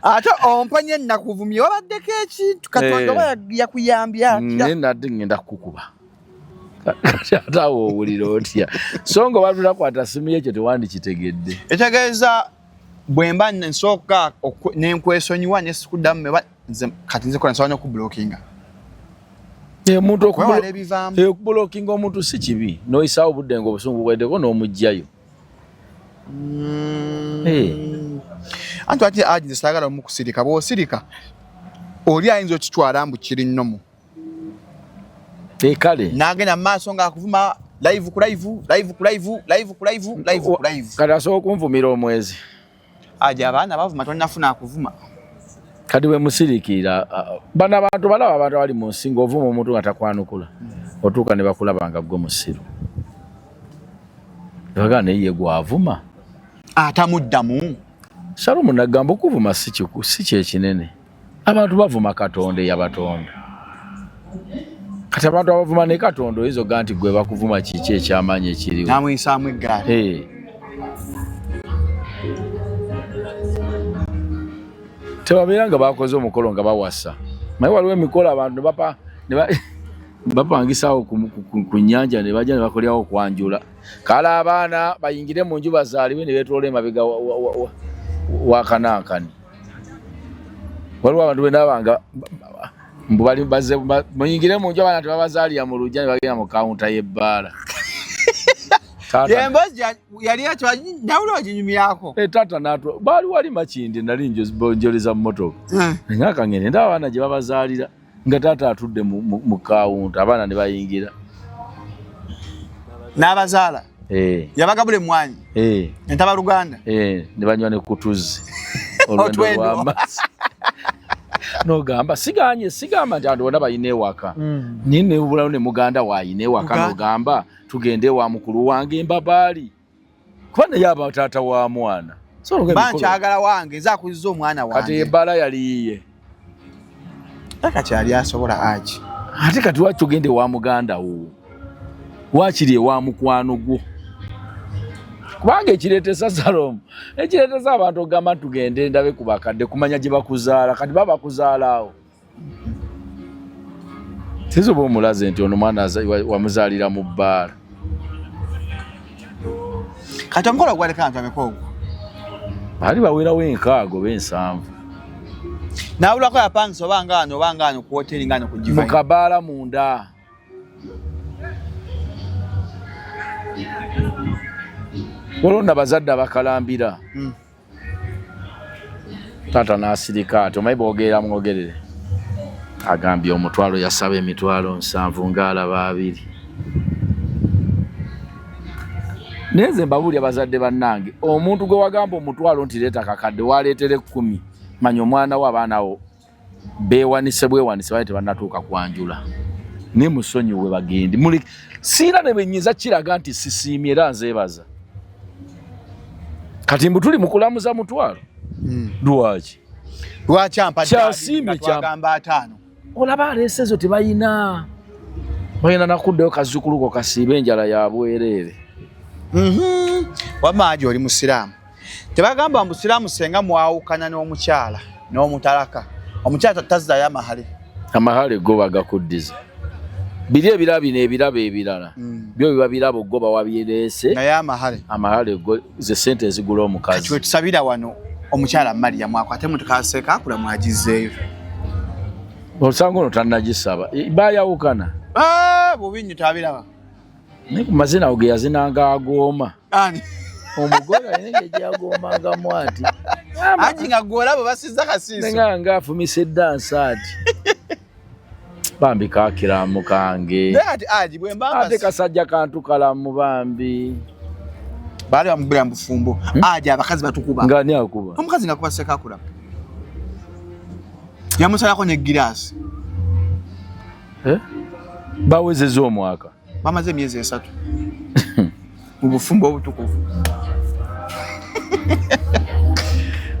Ate omponye nakuvumye wabaddeko ekintu Katonda oba yakuyambye atya? Naye nadde ngenda kukukuba. Kati ate awo owulira otya? So nga oba tutakwata simu yekyo tewandikitegedde. Etegeeza bwe mba nsooka nenkwesonyiwa nesikuddamu kati nze kola nsobola n'okubulokinga. Omuntu okubulokinga omuntu si kibi, n'oyisaawo obudde ng'obusungu buweddeko n'omuggyayo. Anti ate aji nze saagala omukusirika, bw'osirika oli ayinza okitwala mbu kiri nnomu. Kale. N'agenda mu maaso ng'akuvuma live ku live, live ku live, live ku live, live ku live. Kati asobola okunvumira omwezi. Aji abaana bavuma tonnafuna akuvuma. Kati bwe musiriikirira bano abantu balaba abantu abali mu nsi ng'ovuma omuntu nga takwanukula, otuuka ne bakulaba nga ggwe musiru. Bagamba naye ye gw'avuma. Atamuddamu. Shalom nagamba okuvuma si kyekinene. Abantu bavuma Katonda eyabatonda. Kati abantu abavuma ne Katonda oyinza okugamba nti gwe bakuvuma kiki ekyamaanyi ekiriwo? N'amuyisaamu eggaali. Tebabeera nga bakoze omukolo nga bawasa. Naye waliwo emikolo abantu bapangisaawo ku nnyanja ne bajja ne bakolerawo okwanjula. Kale abaana bayingire mu nju bazaalibwe ne beetoola emabega wa kanankani. Waliwo abantu be ndaba mbu bali bazze muyingire mu nju abaana tebabazaalira mu luggya ne bagenda mu kawunta y'ebbaala. Emboozi yali nawuli oginyumyako. Taata n'atwa baali wali Makindye nali njoleza mu mmotoka. Nga ngende ndaba abaana gye babazaalira nga taata atudde mu kawunta abaana ne bayingira. N'abazaala. Yabagabula emmwanyi. Entabaluganda. Ne banywa ne ku tuzzi. Olwendo lw'amazzi. N'ogamba siganye sigamba nti abantu bonna balina ewaka. Naye ne bulawo ne muganda waayina ewaka n'ogamba tugende ewa mukulu wange Mbabaali. Kuba naye aba taata wa mwana. Bankyagala wange nze akuzizza omwana wange. Kati ebbaala yali yiye. Kati yali asobola aki. Ate kati lwaki tugende ewa muganda wo? Waakiri ewa mukwano gwo. Kubanga ekireetesa Salomu, ekireetesa abantu okugamba nti tugende ndabe ku bakadde kumanya gye bakuzaala, kati baba bakuzaala awo. Sinza oba omulaze nti ono mwana wamuzaalira mu bbaala. Kati omukolo gwaleka abantu bameka ogwo? Baali bawerawo enkaaga oba ensanvu. N'abulwako yapangisa oba ngaano oba ngaano ku woteeri ngaano ku Divine. Mu kabaala munda. Waliwo nno abazadde abakalambira. Taata n'asirika ati omanyi boogerera mwogerere. Agambye omutwalo yasaba emitwalo 7 ng'alaba 2. Naye nze mbabuulira bazadde bannange, omuntu gwe wagamba omutwalo nti leeta kakadde waleetera 10, manya omwana wo abaana wo beewanise bwewanise bali tebannatuuka kwanjula. Naye musonyiwe bagende. Muli siira ne bwe nnyinza kiraga nti sisiimye era nzeebaza. Kati mbu tuli mu kulamuza mutwalo. Lwaki? Lwaki ampadde Kyasiimye twagamba 5? Olaba aleese ezo tebalina. Balina nakuddayo kazzukuluko kasiibe enjala ya bwereere. Wamma Haji oli musiraamu. Tebagamba mbu musiraamu senga mwawukana n'omukyala n'omutalaka. Omukyala tazzaayo amahale. Amahale go bagakuddiza. Biri ebirabo bino ebirabo ebirala. Byo biba birabo go bawabireese. Naye amahale. Amahale go ze ssente ezigula omukazi. Kati wetusabira wano omukyala Mariam akwate mu tukaseeka akula mwagizzeeyo. Osanga ono tannagisaba. Baayawukana. Bubi nnyo tabiraba. Naye ku mazina ago ge yazinanga agooma. Ani? Omugole alina engeri gy'agoomangamu ati. Anti nga gwe olaba basizza kasiiso. Nga nga afumisa eddansi ati. Bambi kaakiramu kange. Naye ati Haji bwe mba Ate kasajja kantu kalamu bambi. Baali bamugulira mu bufumbo. Haji abakazi batukuba. Nga ani akuba? Omukazi ng'akuba sekaakula. Yamusalako ne giraasi. Eh? Bawezeza omwaka. Bamaze emyezi 3 mu bufumbo obutukuvu.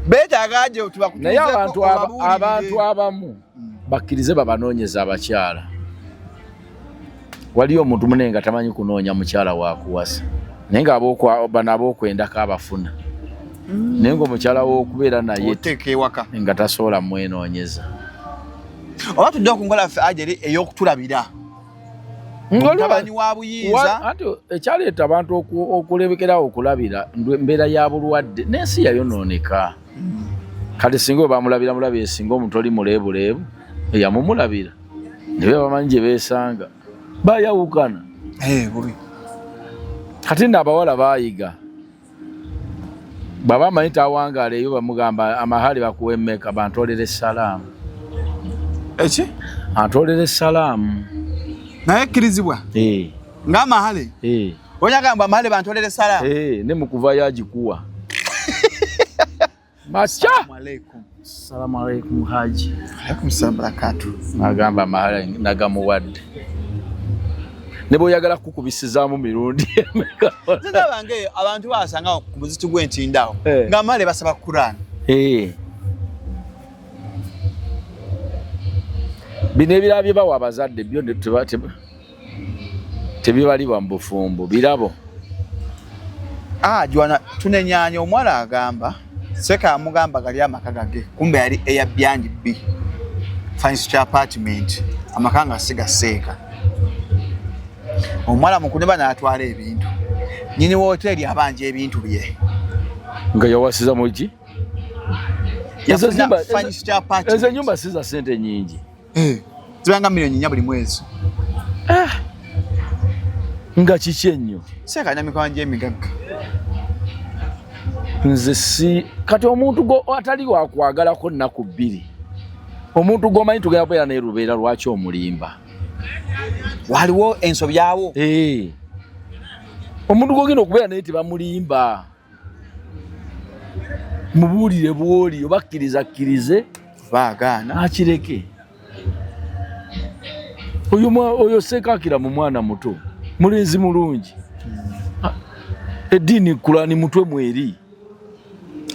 Beetaaga gye tubakutuuzeeko Naye abantu obabuulirire. abantu abamu bakkirize babanoonyeze abakyala. Waliyo omuntu munene nga tamanyi kunoonya mukyala wakuwasa, naye nga bano ab'okwendako abafuna, naye ng'omukyala w'okubeera naye oteeka ewaka nga tasobola mwenoonyeza. Oba tudde ku nkola ffe ajeri ey'okutulabira. Mutabani wa buyinza. Anti ekyaleeta abantu okulebekerawo okulabira mbeera ya bulwadde n'ensi yayonooneka. Kati singa bwe bamulabira mulabire, singa omuntu oli muleebuleebu eyamumulabira ne be bamanyi gye beesanga bayawukana. Bubi. Kati nno abawala baayiga, bw'aba amanyi tawangaala eyo bamugamba amahale bakuwa emmeka, bantoolera essalaamu. Eki? Antoolera essalaamu. Naye ekkirizibwa? Ng'amahale? Onyagamba amahale bantoolera essalaamu? Ne mu kuvayo agikuwa. Macha! Assalamu alaikum. Assalamu alaikum Haji. Alaikum salam barakatuh. Nagamba amahale nagamuwadde. Ne bw'oyagala kukubisizaamu mirundi emeka. Nze ndaba ng'eyo abantu basanga ku muziki gw'entinda awo. Ng'amahale basaba Quran. Bino ebirala bye bawa abazadde byo tebibalibwa mu bufumbo, birabo. Jwana tunenyanya omuwala agamba Seka amugamba gali amaka gage kumbe yali Airbnb furniture apartment amaka nga siga Seeka. Omuwala mukuneba n'atwala ebintu. Nnyini woteeri abanja ebintu bye. Nga yawasiza mu ki? Yafuna furniture apartment. Ezo ennyumba si za ssente nnyingi. Zibanga milioni 4 buli mwezi. Nga kiki ennyo? Seeka alina mikwano gy'emigagga. Nze si kati omuntu atali wakwagalako nnaku 2. Omuntu gw'omanyi tugenda kubeera naye lubeera, lwaki omulimba? Waliwo ensobi awo. Omuntu gw'ogenda okubeera naye tebamulimba. Mubuulire bw'oli oba kkiriza kkirize, baagaana akireke. Oyo Seeka mu mwana muto, mulenzi mulungi. Eddiini Kurani mutwe mweri.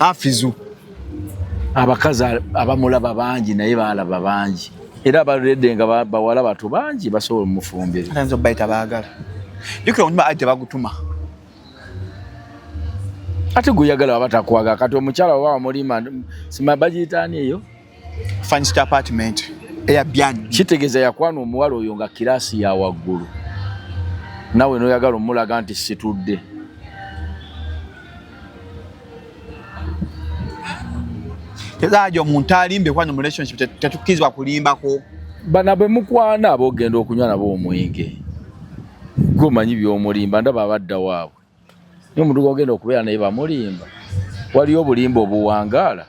Afizu. Abakazi abamulaba bangi naye baalaba bangi. Era abaledde nga bawala bato bangi basobola omufumbira. Ayinza obbayita baagala. Jjukira omutima ate tebagutuma. Ate gweyagala baba takwagala. Kati omukyala oba wamulima, sima bagiyita ani eyo? Furnished apartment. Airbnb. Kitegeeza yakwana omuwala oyo nga kiraasi ya waggulu. Naawe n'oyagala omulaga nti situdde. Tezaajo omuntu alimbe kwano mu relationship tetukkirizibwa kulimbako. Bana bwe mukwana ab'ogenda okunywa nabo omwenge. Gwe omanyi by'omulimba, ndaba abadda waabwe. Naye omuntu gw'ogenda okubeera naye bamulimba. Waliyo obulimba obuwangaala.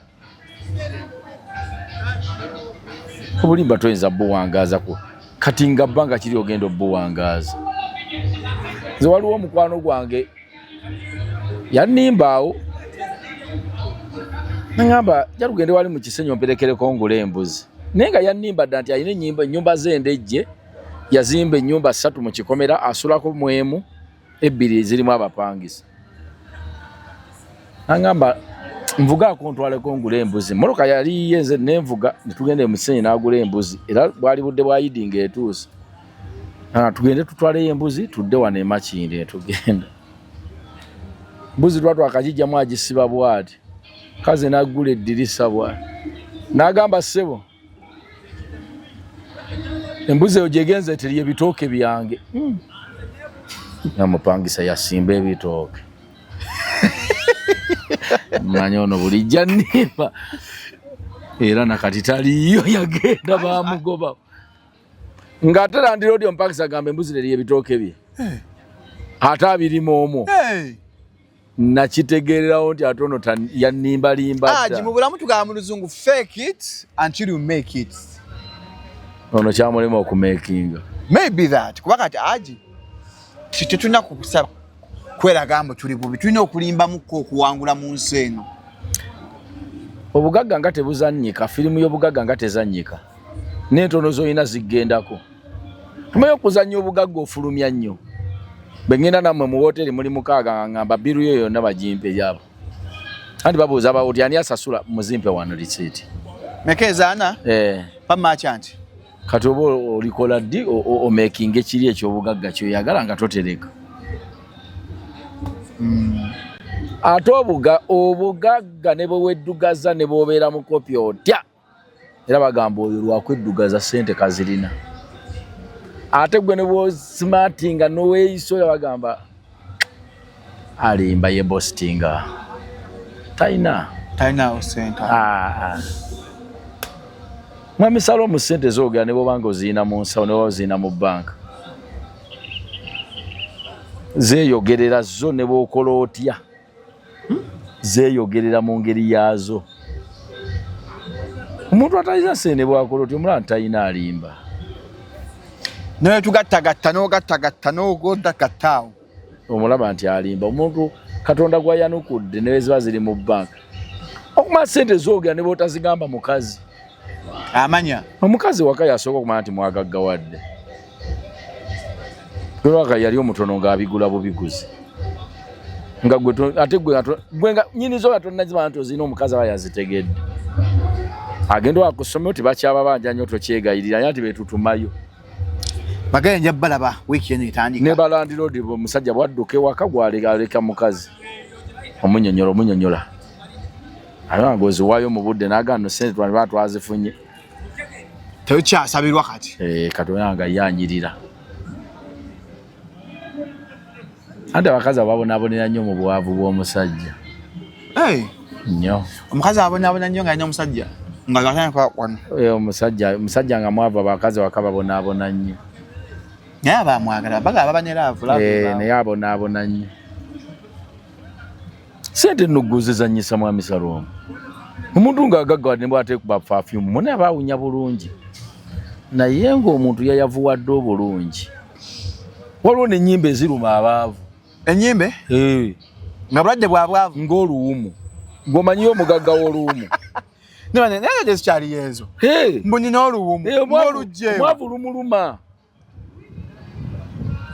Obulimba toyinza buwangaaza ku. Kati nga bbanga kiri ogenda obuwangaaza. Nze waliwo omukwano gwange yannimba awo. Nangamba jja tugende wali mu Kisenyi omperekereko ngule embuzi. Naye nga yannimba dda nti alina ennyumba z'endejje, yazimba ennyumba 3 mu kikomera, asulako mu emu, 2 zirimu abapangisa. Nangamba nvugaako ntwaleko ngule embuzi. Mmotoka yali yiye nze nenvuga ne tugenda e Musenyi n'agula embuzi. Era bwali budde bwa Idi ng'etuuse. Tugende tutwaleyo embuzi tudde wano e Makindye ne tugenda. Mbuzi twatwala akagijjamu agisiba bw'ati. Kaze n'aggula eddirisa bw'ati. N'agamba ssebo, embuzi eyo gy'egenze terya ebitooke byange. Namupangisa yasimba ebitooke. Mmanyi ono bulijjo annimba. Era nakati taliiyo yagenda bamugoba. Ng'ate landiroodi omupangisa agamba embuzi terya ebitooke bye. Ate abirimu omwo. Nakitegeererawo nti ate ono yannimbalimba dda. Mu bulamu tugamba mu luzungu fake it until you make it. Ono kyamulema okumakinga. Maybe that. Kuba kati Haji tetulina kusaba kweraga mbu tuli bubi, tulina okulimbamuko okuwangula mu nsi eno. Obugagga nga tebuzannyika, firimu y'obugagga nga tezannyika, n'entono z'olina ziggendako. Tumanyi okuzannya obugagga ofulumya nnyo. Bwe ŋŋenda nammwe mu wooteri muli mukaaga nga ŋŋamba bbiru yo yonna bagimpe yabo. Anti babuuza aba ani asasula muzimpe wano lisiiti. Meka ezaana? Eh. Pa merchant. Kati oba olikola ddi omakinga ekiri eky'obugagga ky'oyagala nga totereka. Ate obugagga ne bwe weddugaza ne bw'obeera mukopi otya, era bagamba oyo lwakweddugaza ssente kazirina. Ate gwe ne bw'osimatinga n'oweeyisa oyo bagamba alimba ye bostinga talina talinawo ssente. Mwami Salomu ssente zoogera ne bw'oba nga ozirina mu nsawo ne bw'oba ozirina mu bbanka zeeyogerera zo ne bw'okola otya zeeyogerera mu ngeri yaazo. Omuntu atalina ssente ne bw'akola otya omulaba talina alimba. Naye tugattagatta n'ogattagatta n'ogoddagatta awo. Omulaba nti alimba. Omuntu Katonda gw'ayanukudde ne ziba ziri mu bbanka. Okumanya ssente zoogera ne bw'otazigamba mukazi. Amanya. Omukazi waka yasooka okumanya nti mwagaggawadde. Lwaka yali omutono ng'abigula bubiguzi. Nga gwe ate gwe nga nnyini zo nga tonnazimanya nti ozirina omukazi aba yazitegedde. Agenda wa ku ssomero tibakyababanja nnyo tokyegayirira naye nti beetutumayo. Bagenda nja balaba wiiki eno etandika. Ne balandiroodi omusajja bw'adduka ewaka gw'aleka mukazi. Omunyonyola omunyonyola. Ate nga oziwaayo mu budde n'agamba no ssente twaliba twazifunye. Tekyasabirwa kati. Kati olaba nga ye anyirira. Anti abakazi ababonaabonera nnyo mu bwavu bw'omusajja. Nnyo. Omukazi abonaabona nnyo ng'alina omusajja. Nga atandika wano. Omusajja nga mwavu abakazi waka babonaabona nnyo. Naye abamwagala bagala baba ne love. Naye abonaabona nnyo. Ssente nno gwe ozizannyisa Mwami Salomu. Omuntu ng'agaggawadde ne bw'ateekuba perfume munne aba awunya bulungi. Naye ng'omuntu yayavuwadde obulungi. Waliwo n'ennyimba eziruma abaavu. Ennyimbe? Nga bulwadde bwa bwavu. Ng'oluwumu. Gw'omanyiyo omugagga w'oluwumu. Naye nga tezikyaliyo ezo. Mbu nina oluwumu. Ng'oluggyeewo. Omwavu lumuluma.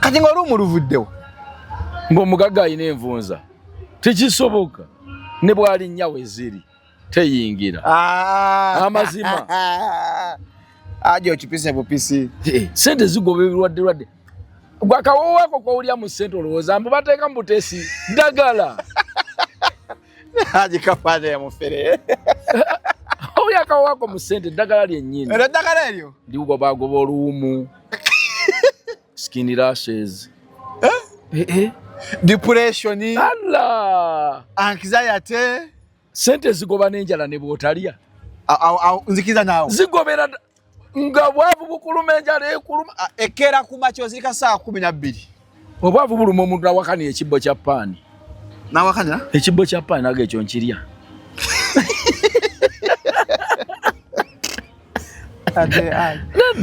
Kati ng'oluwumu luvuddewo. Ng'omugagga alina envunza. Tekisoboka. Ne bw'alinnya we ziri teyingira. Amazima. Aje okipise bupisi. Ssente zigoba ebirwadde lwadde. Gwe akawoowo ako k'owulira mu ssente olowooza mbu bateeka mu buteesi ddagala. Haji kafaana ya mufere. Owulira akawoowo ako mu ssente ddagala lyennyini. Eryo ddagala eryo? Ligobagoba oluwumu. Skin rashes. Depression. Allah. Anxiety. Ssente zigoba n'enjala ne bw'otalya. Nzikiza naawe. Zigobera nga bwavu bukuluma enjala ekuluma. Ekeera ku makya ozirika ssaawa 12. Obwavu buluma omuntu awakanya ekibbo kya paani. Nawakanya? Ekibbo kya paani naga ekyo nkirya.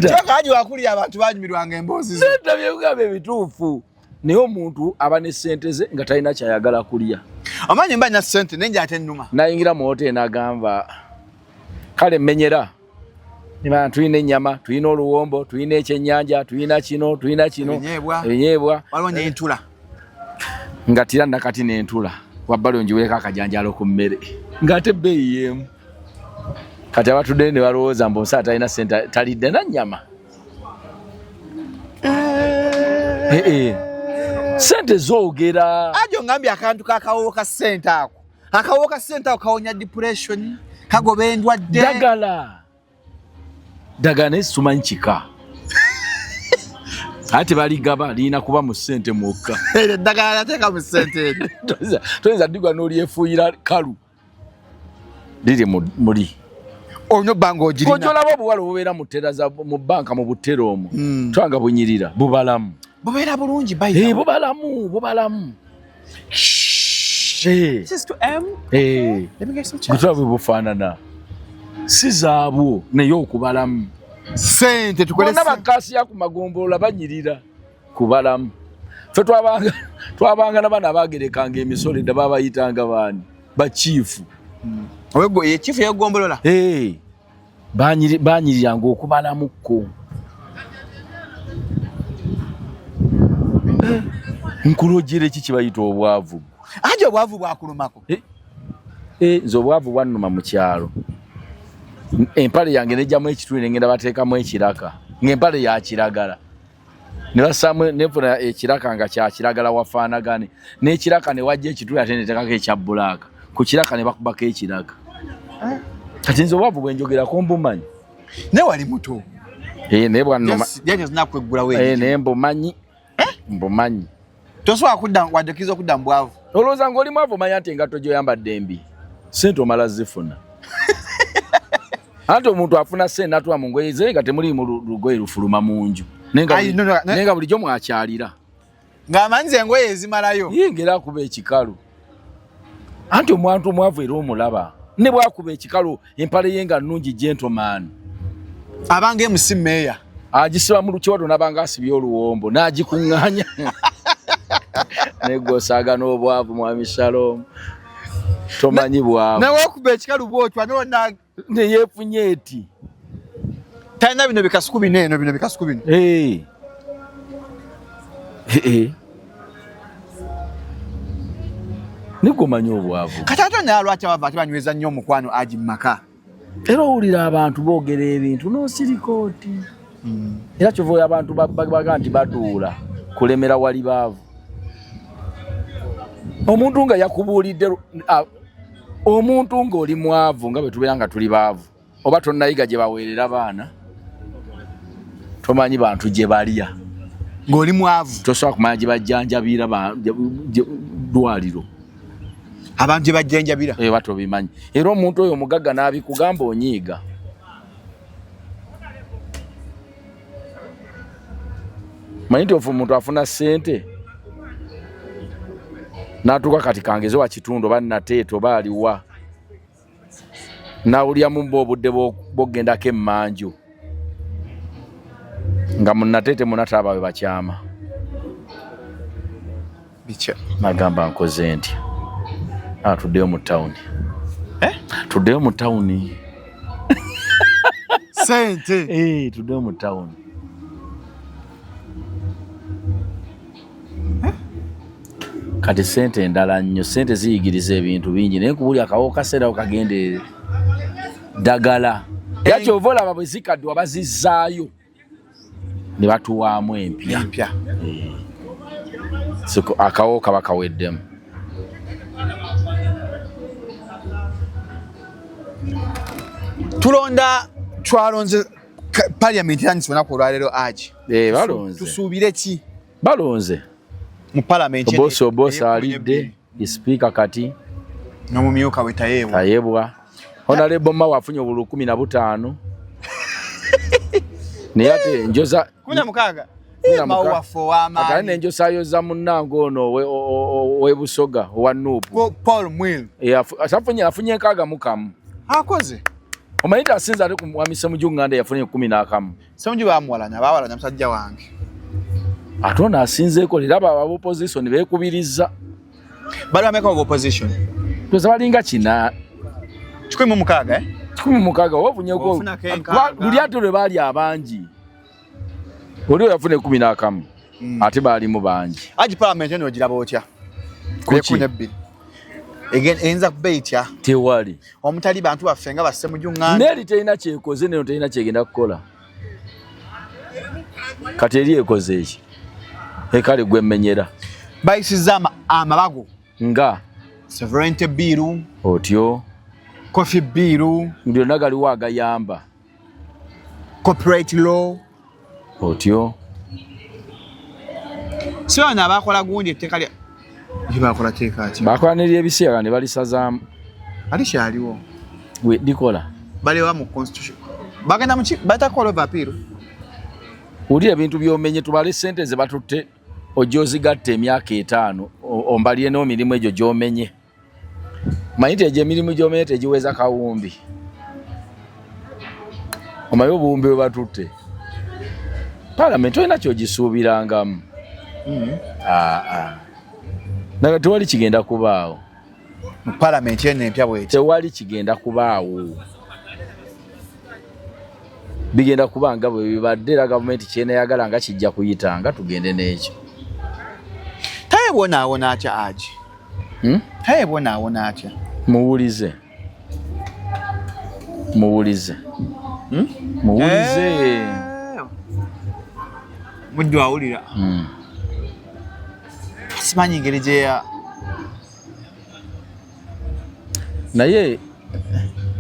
Kyokka Haji wakulira abantu banyumirwanga emboozi zo. Nedda byekugamba ebituufu. Naye omuntu aba ne ssente ze nga talina kyayagala kulya. Omanyi mba nina ssente naye njala tennuma. Nayingira mu hoteri n'agamba kale mmenyera. Tulina ennyama, tulina oluwombo, tulina ekyennyanja, tulina kino, tulina kino. Ebinyeebwa. Waliwo n'entula. Nga tira nakati n'entula. Wabbali onjiweeko akajanjaalo ku mmere. Ng'ate ebbeeyi y'emu. Kati abatuddeyo ne balowooza mbu omusajja talina ssente talidde na nnyama. Ssente zoogera. Ajo ngambye akantu k'akawoowo ka ssente ako. Akawoowo ka ssente ako kawonya depression, kagoba endwadde. Ddagala. Ddagala naye simanyi kika. Ate baligaba lirina kuba mu ssente mwokka. Eddagala lateeka mu ssente eryo. Toyinza ddigwa n'olyefuuyira kalu. Liri muli. Olina obba ng'ogirina. Ojolaba obuwala obubeera mu ttera mu bbanka mu buttera omwo. Twanga bunyirira, bubalamu. Bubeera bulungi bayira. Bubalamu, bubalamu. This is to M. Let me get some Gutula bwe bufaanana. Si zaabwo naye okubalamu. Ssente tukole Bonna bakkaasiya ku magombolola banyirira kubalamu. Ffe twabanga na bano abaagerekanga emisolo edda baabayitanga baani? Bakiifu. Chifu yegombolola. Hey, banyiriranga okubalamukko. Nkulojera eki kibayita obwavu. Aje obwavu bwakulumako. Nze obwavu bwannuma mu kyalo. Empale yange nejjamu ekituli ne ngenda bateekamu ekiraka. Ng'empale ya kiragala. Ne bassaamu nefuna ekiraka nga kya kiragala wafaanagane. N'ekiraka ne wajja ekituli ate neteekako ekya bbulaaka. Ku kiraka ne bakubako ekiraka. Kati nze obwavu bwe njogerako mbumanyi. Naye wali muto. Naye bwannuma. Naye mbumanyi. Mbumanyi. Tosobola kudda wadde okkiriza okudda mu bwavu. Olowooza ng'oli mwavu omanya nti engatto gy'oyambadde mbi. Ssente omala zifuna. Anti omuntu afuna ssente n'atuula mu ngoye ze nga temuliimu lugoye lufuluma mu nju. Naye nga bulijjo mwakyalira. Ng'amanyiza engoye ezimalayo. Ye ng'era akuba ekikalu. Anti omuntu omwavu era omulaba. Ne bw'akuba ekikalu empale ye nga nnungi gentleman. Abanga MC Meya. Agisiba mu lukiwato n'abanga asibye oluwombo n'agikuŋŋaanya. Negosaaga n'obwavu mwami Shalom. Tomanyi bwavu. Nawe okuba ekikalu bw'otwa n'ona ne yeefunye eti. Talina bino bikasuku bino eno bino bikasuku bino. Nigomanya obwavu. Kati ate naye lwaki abava ate banyweza nnyo omukwano agi mu maka? Era owulira abantu boogera ebintu n'osirika oti. Era kyova oyo abantu baga nti baduula kulemera wali baavu. Omuntu nga yakubuulidde omuntu ng'oli mwavu nga bwe tubeera nga tuli baavu oba tonnayiga gye baweerera baana tomanyi bantu gye balya ng'oli mwavu tosobola kumanya gye bajjanjabira ddwaliro abantu gye bajjanjabira oba tobimanyi. Era omuntu oyo omugagga n'abikugamba onyiiga. Manyi nti ofu omuntu afuna ssente n'atuuka kati kangeze wa kitundu oba nateeta oba aliwa n'awuliramu mba obudde bw'okugendako emmanju nga munnateete munataaba we bakyama. Nagamba nkoze ntya? Tuddeyo mu tawuni. Tuddeyo mu tawuni. Ssente. Tuddeyo mu tawuni. Kati ssente endala nnyo, ssente ziyigiriza ebintu bingi naye nkubuli akawo kaseera kagenderere ddagala. Era kyova olaba bwe zikaddwa bazizzaayo ne batuwaamu empya. Akawo kaba kaweddemu. Tulonda twalonze parliament etandise olunaku olwaleero agi. Balonze. Tusuubire ki? Balonze. Mu parliament. Obosi alidde, sipiika kati. N'omumyuka we Tayebwa. Tayebwa. Honorable Mao afunye obululu 15. Naye ate njoza 16. Mao waffe ow'amaanyi. Ate nenjosayoza munnange ono ow'e Busoga owa NUP. Paul Mwiru. Afunye 61. Akoze. Omanyi nti asinze ate ku Mwami Ssemujju Nganda yafunye 11. Ssemujju bamuwalana, bawalana musajja wange. Ate ono asinzeeko leero abo aba opposition beekubirizza. Bali bameka aba opposition? Toza balinga kina. 106 106 oba ofunyeeko. Luli ate lwe baali abangi. Oli oyo yafuna 11. Ate baalimu bangi. Aji parliament eno ogiraba otya? Kuki? 12. Eyinza kuba etya? Tewali. Omutali bantu baffe nga ba Ssemujju Nganda. N'eri terina kyekoze n'eno terina kyegenda kukola. Kati eri ekoze eki? Ekale gwe mmenyera. Bayisizza amabago. Nga? Sovereignty bill. Otyo. Coffee bill. Byonna galiwo agayamba. Corporate law. Otyo. Si bano abakola gundi etteeka lya bakola tteeka ki? Bakola n'ery'ebisiyaga ne balisazaamu. Alikyaliwo. We likola. Baliwa mu constitution. Bagenda mu ki? Batakola over appeal. Wulira ebintu by'omenye tubale ssente ze batutte ojje ozigatte emyaka 5 ombalire n'emirimu egyo gy'omenye. Manyi nti egyo emirimu gy'omenye tegiweza kawumbi. Omanyi obuwumbi bwe batutte. Parliament olina ky'ogisuubirangamu. Naye tewali kigenda kubaawo. Mu palamenti eno empya bweti tewali kigenda kubaawo, bigenda kuba nga bwe bibadde, era gavumenti kyenayagala nga kijja kuyita nga tugende n'ekyo. Taye bwonaawona atya aji? Taye bwonaawona atya? Muwulize, muwulize, Muwulize. Muddu awulira. Simanyi ngeri gyeya. Naye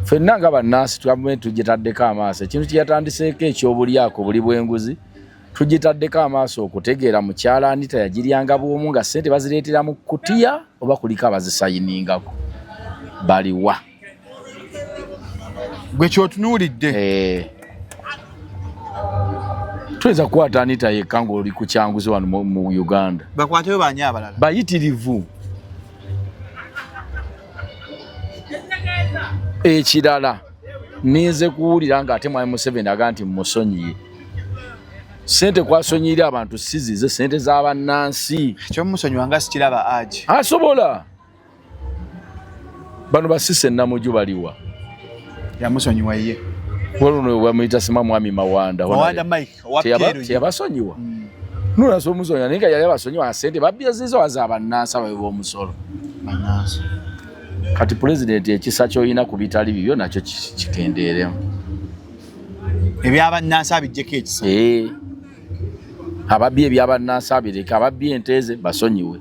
ffenna nga bannansi gavumenti tugitaddeko amaaso. Ekintu kyeyatandiseeko ekyobulyako buli bw'enguzi tugitaddeko amaaso okutegeera mukyala Anita yagiryanga bw'omu nga ssente bazireetera mu kutiya oba kuliko abazisayiningako baliwa. Gwe kyotunuulidde. Tuyinza kukwata Anita yekka ng'oli ku kyanguzi wano mu Uganda. Bakwateyo baani abalala? Bayitirivu. Ekirala ninze kuwulira ng'ate Mwami Museveni agamba nti mmusonyiye. Ssente kwasonyiyira abantu si zize, ssente z'abannansi. Ekyomusonyiwa nga sikiraba aji. Asobola. Bano basise Namuju baliwa. Yamusonyiwa ye. Waliwo bamuyita sima Mwami Mawanda. Mawanda Mike owa Pierre. Teyabasonyiwa. Nuna so musonyiwa naye nga yali abasonyiwa ssente babbye zizo az'abannansi abawe b'omusolo. Bannansi. Kati pulezidenti ekisa ky'olina ku bitali bibyo nakyo kikendeeremu. Ebyabannansi abiggyeko ekisa. Ababbye ebyabannansi abireke, ababbye ente ze basonyiwe.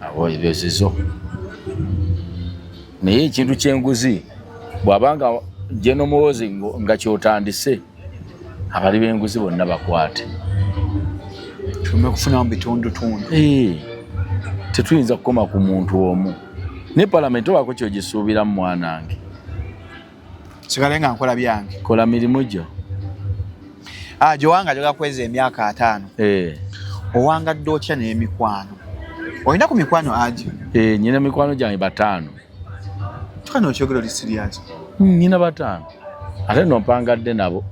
Abo ebyo zizo. Naye ekintu ky'enguzi bw'abanga General Muhoozi nga ky'otandise, abali b'enguzi bonna bakwate. Tume kufunamu bitundutundu. Tetuyinza kukoma ku muntu omu. Ne palamenti obaako ky'ogisuubiramu mwanange. Sigale nga nkola byange. Kola mirimu gyo. Gyowanga njoga kweza emyaka 5. Owangadde otya n'emikwano? Olina ku mikwano agi? Nnyina mikwano gyange 5. Tukano okyogera oli serious? Nnyina 5. Ate nno mpangadde nabo.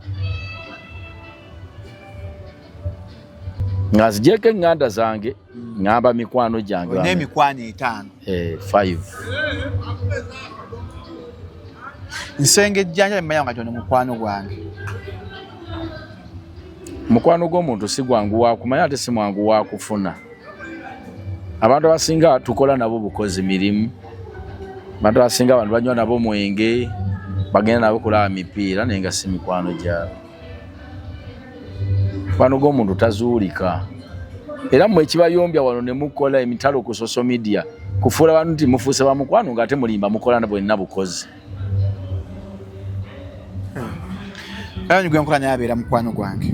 Nga nzigyeko eŋŋanda zange, ŋŋamba mikwano gyange. Olina emikwano 5. 5. Nsengejjanja mmanya nga kyono mukwano gwange. Mukwano gw'omuntu si gwangu wa kumanya ate si mwangu wa kufuna. Abantu abasinga tukola nabo bukozi mirimu. Abantu abasinga abantu banywa nabo mwenge, bagenda nabo kulaba mipiira naye nga si mikwano gyabwe. Mukwano gw'omuntu tazuulika. Era mmwe ekibayombya wano ne mukola emitalo ku social media kufuula bantu nti mufuuse ba mukwano ng'ate mulimba mukola bwenna bukozi. Kale gwe nkola naye abeera mukwano gwange.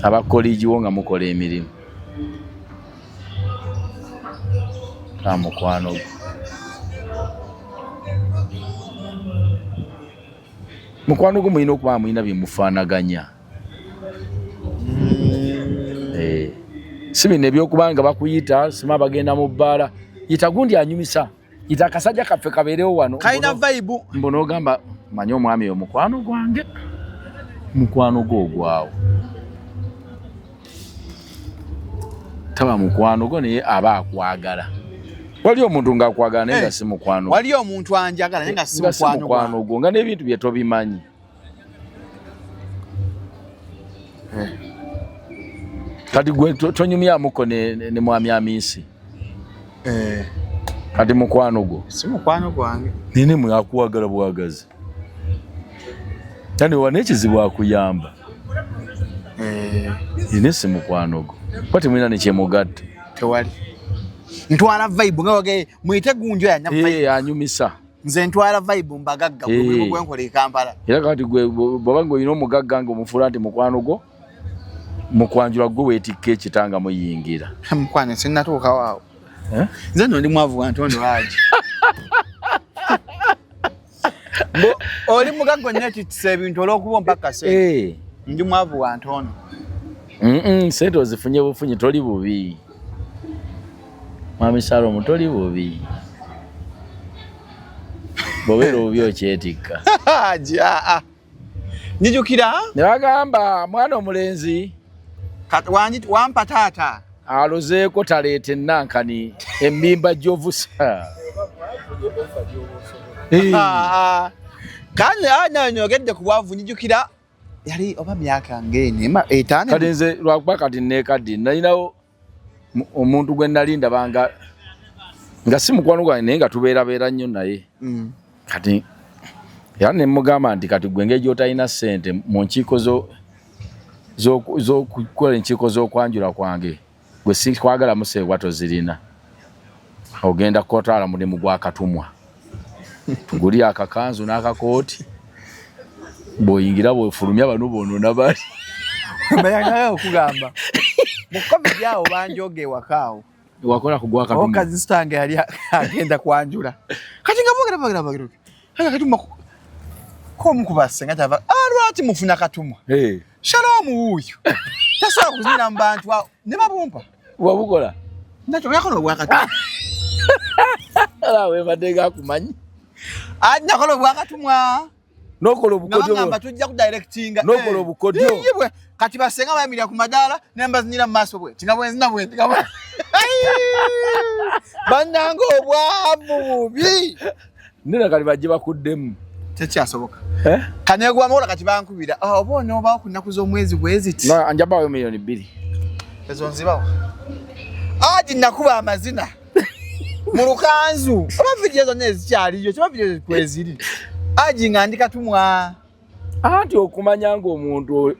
Aba colleague wo nga mukola emirimu. Mukwano gwo. Mukwano gwo mulina okuba mulina bye mufaanaganya. Si bino ebyokuba nga bakuyita sima bagenda mu bbaala. Yita gundi anyumisa. Yita akasajja kaffe kabeerewo wano. Kalina vibe. Mbu n'ogamba manye omwami oyo mukwano gwange. Mukwano gwo ogwawo. Taba mukwano gwo naye aba akwagala. Waliyo omuntu ng'akwagala naye nga si mukwano gwo. Waliyo omuntu anjagala naye nga si mukwano gwo, nga n'ebintu bye tobimanyi. Kati gwe tonyumyamuko ne mwami Amisi. Kati mukwano gwo. Si mukwano gwange. Nene mwe akuwagala bwagazi. Tani wane ekizibu akuyamba. Nene si mukwano gwo. Kwati mwina ne kyemugatta. Tewali. Ntwala vibe nga wage mwite gunjo ya vibe. Anyumisa. Nze ntwala vibe mbagagga mulimu gwe nkola e Kampala. Era kati gwe bw'oba ng'olina omugagga ng'omufuula nti mukwano gwo, mukwanjula gwe weetikka ekitanga muyingira. Mukwano sinnatuukawo awo. Nze nno ndi mwavu wa ntondo Haji. Oli mugagga onneetittisa ebintu olw'okuba ompa kasente. Ndi mwavu wa ntondo. Ssente ozifunye bufunyi, toli bubi. Mwami Salomu toli bubi. Bw'obeera obubi okyetikka. Haji, Njijukira? Ne bagamba mwana omulenzi. Wampa taata. Alozeeko taleeta ennankani emmimba gy'ovusa. Ah, ah. Kandi nayogedde ku bwavu, njijukira yali oba myaka ng'ene etaano. Kati nze lwakuba kati neekaddi nalinawo omuntu gwe nali ndabanga nga si mukwano gwange, naye nga tubeerabeera nnyo naye. Kati era ne mugamba nti kati gwe engeri gy'otalina ssente mu nkiiko z'okukola enkiiko z'okwanjula kwange, gwe sikwagala museebwa, tozirina, ogenda kutwala mulimu gwa katumwa, tugulye akakanzu n'akakooti, bw'oyingira bw'ofulumya bano bonoona bali. Mbayagala okugamba mu COVID awo banjoga ewaka awo. Wakola ku gwa katumwa? Omukazi sitange yali agenda kwanjula, kati nga boogera boogera boogera kati katumwa komu kubasenga tava, ah, lwaki mufuna katumwa? Shalom wuuyo tasobola kuzina mu bantu awo ne babumpa. Wabukola? Nakyo nakola obwakatumwa. Ala webadde gakumanyi. Ah, nakola obwakatumwa. Nokola obukodyo. Nabagamba tujja ku directinga. Nokola obukodyo. Yibwe kati basenga bayimirira ku madaala ne mbazinira mu maaso bwe tinga bwenzina bwe tinga bwe. Bannange obwavu bubi. Nina kali bajje bakuddemu. Tekyasoboka. Eh? Kanegwa mawola kati bankubira. Ah, oba onoobawo ku nnaku z'omwezi bwe ziti. Na njabawo 2,000,000. Ezo nzibawo. Adi nakuba amazina mu lukanzu. Oba vidiyo zonna ezikyaliyo, kiba vidiyo kweziri. Aji nga ndi katumwa. Anti okumanya ng'omuntu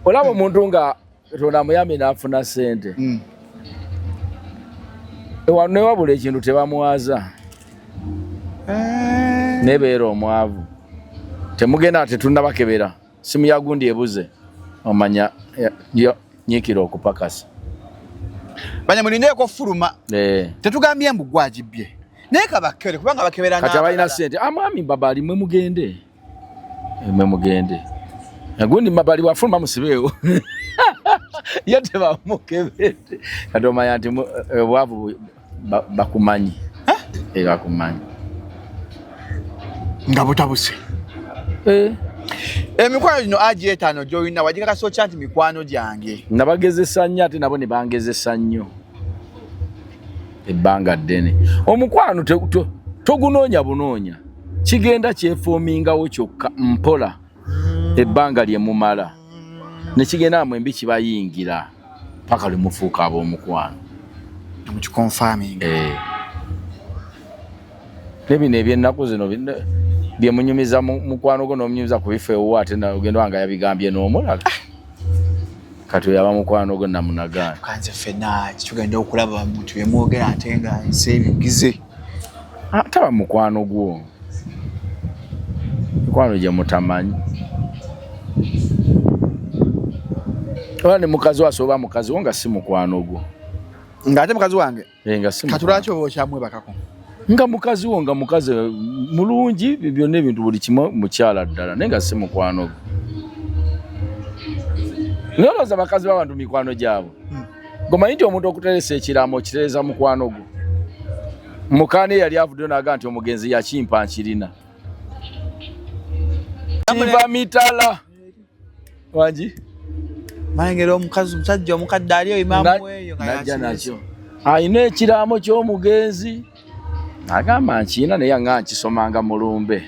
olaba omuntu nga Katonda amuyambye n'afuna ssente. Ewa newabula ekintu tebamwaza. Nebeera omwavu. Temugenda tetunnabakebera. Simu ya gundi ebuze. Omanya nyiikira okupakasa. Banya mulindeeko fuluma. Tetugambye mbu gwagibbye. Naye kabakebere kubanga bakebera Kati abalina ssente, amwami Mbabali mwe mugende. Mwe mugende. Gundi Mbabali wafuluma musibeewo. Ye tebamukebedde. Kati omanya nti obwavu bakumanyi. Bakumanyi. Nga butabuse. Emikwano gino agi etaano gy'olina wagikakasa otya nti mikwano gyange? Nabagezesa nnyo ate nabo ne bangezesa nnyo ebbanga ddene. Omukwano togunoonya bunoonya, kigenda kyefuumingawo kyokka mpola ebbanga lye mumala ne kigenda mwembi kibayingira paka lwe mufuuka ab'omukwano. Mukikonfaminga. Ne bino eby'ennaku zino bye munyumiza mukwano gwo n'omunyumiza ku bifo ewuwo ate ogenda nga yabigambye n'omulala. Kati oyo aba mukwano gwo namunagaana. Kanze ffenna tugenda okulaba muntu bye mwogera ate nga ensi ebigize. Taba mukwano gwo. Mikwano gye mutamanyi. Oba ne mukazi wo asobola mukazi wo nga si mukwano gwo. Ng'ate mukazi wange? Nga si Kati lwaki oba okyamwebakako? Nga mukazi wo, nga mukazi mulungi, byonna ebintu buli kimu mukyala ddala, naye nga si mukwano gwo. Naye olowooza bakazi b'abantu mikwano gyabwe. Gomanyi nti omuntu okuteresa ekiraamo okitereza mukwano gwo. Mukaani yali avuddeyo n'agamba nti omugenzi yakimpa nkirina. Kiva mitala. Wangi? Mayengera omukazi omusajja omukadde ali imaamu eyo nga najja nakyo. Alina ekiraamo ky'omugenzi. Agamba nkiina naye nga nkisomanga mulumbe.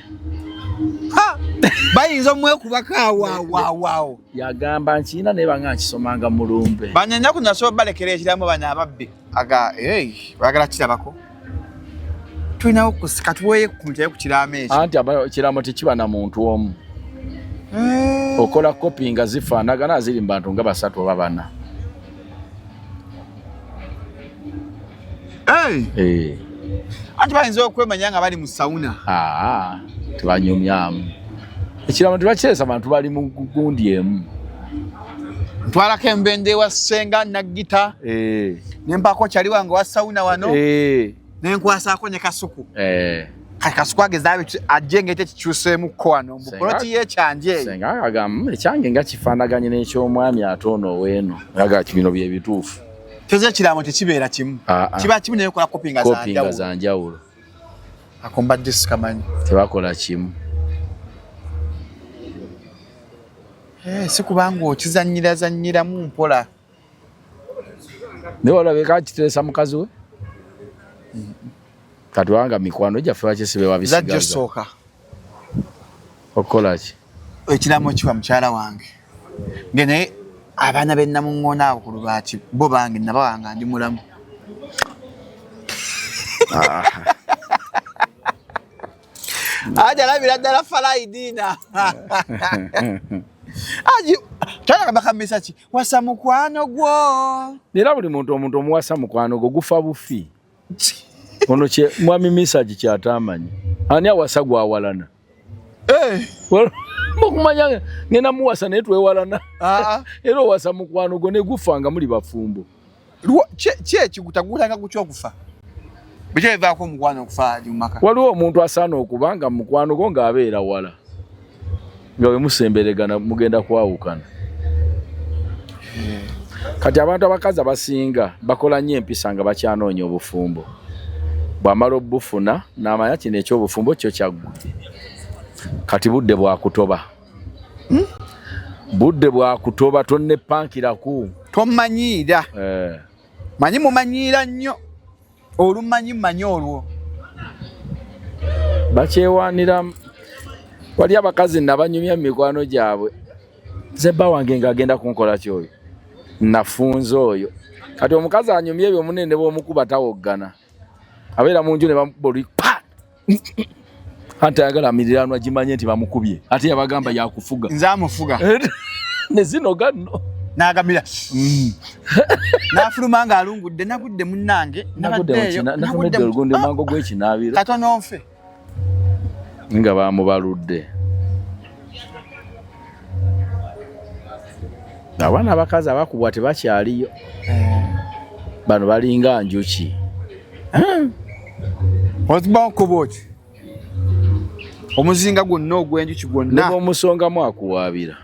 Bayinza omwekubako awo awo awo awo. Yagamba nkiina naye banga nkisomanga mulumbe. Bano ennaku nasobola balekera ekiraamo bano ababbi. Aga, hey, baagala kirabako. Tulinawo katuweeyo ku mutwe ku kiraamo ekyo. Anti ekiraamo tekiba na muntu omu. Okola kopi nga zifaanagana ziri mu bantu nga 3 oba 4. Anti bayinza okwemanya nga bali mu sauna. Tebanyumyamu. Ekiraamo tebakiresa bantu bali mu gundi emu. Ntwalako embende ewa Ssenga Naggita. Ne mpaako kyali wange wa sauna wano. Ne nkwasaako ne Kasuku. Kati Kasuku ageza ajje ng'ete kikyuseemukko wano mbu poloti y'ekyanje eyo. Ssenga agamba, ekyange nga kifaanaganye n'eky'omwami ate ono ow'eno. Agamba bino bye bituufu. Kyoza ekiraamo tekibeera kimu. Kiba kimu naye okola kopi nga za Kopi nga za njawulo. Ako mbadde sikamanyi. Tebakola kimu. Si kubanga okizannyira zannyiramu mpola. Naye walabeka akiteesa mukazi we. Kati wanga mikwano gyaffe bakisibe Zajja babisigaza. osooka. Okukola ki? Ekiramo kiwa mukyala wange. Nge naye abaana be namuŋŋoona abo ku lubaati bo bange nabawanga ndi mulamu. Aja alabira ddala falayidiina. Aji kyalaba bakamisa ki wasa mukwano gwo. Era buli muntu omuntu omuwasa mukwano gwo gufa bufi. Ono kye mwami Misaki kyataamanyi. Ani awasa gwawalana? Eh. Okumanya ngenda muwasa naye twewalana. Ah. Era owasa mukwano gwo ne gufa nga muli bafumbo. Ki ekiguta gutanga gutya okufa? Biki ebivaako omukwano okufa ali mu maka? Waliwo omuntu asaana okuba nga mukwano gwo ng'abeera wala. Nga bwe musemberegana mugenda kwawukana. Kati abantu abakazi abasinga bakola nnyo empisa nga bakyanoonya obufumbo. Bw'amala obufuna n'amanya kino eky'obufumbo kyo kyaggwa. Kati budde bwa kutoba. Budde bwa kutoba tonnepankiraku. Tomanyiira. Eh. Manyi mumanyiira nnyo. Olumanyi manyi olwo. Bakyewaanira wali abakazi nabanyumya mu mikwano gyabwe. Nze bba wange ng'agenda kunkola ki oyo? Nafunze oyo. Kati omukazi anyumya ebyo munne ne bw'omukuba tawoggana. Abeera mu nju ne bamukuba oluyi pa! Anti ayagala miriraanwa gimanye nti bamukubye. Ate yabagamba yakufuga. Nze amufuga. Ne zinoga nno. N'agamira. N'afuluma ng'alungudde nagudde munnange. Nabaddeeyo. Natomedde olugundi omwango gw'ekinaabiro. Katono nfe. Nga bamubaludde. Abaana abakazi abakubwa tebakyaliyo. Bano balinga njuki. Oziba okuba oti. Omuzinga gwonna ogw'enjuki gwonna. Ne bw'omusongamu akuwaabira.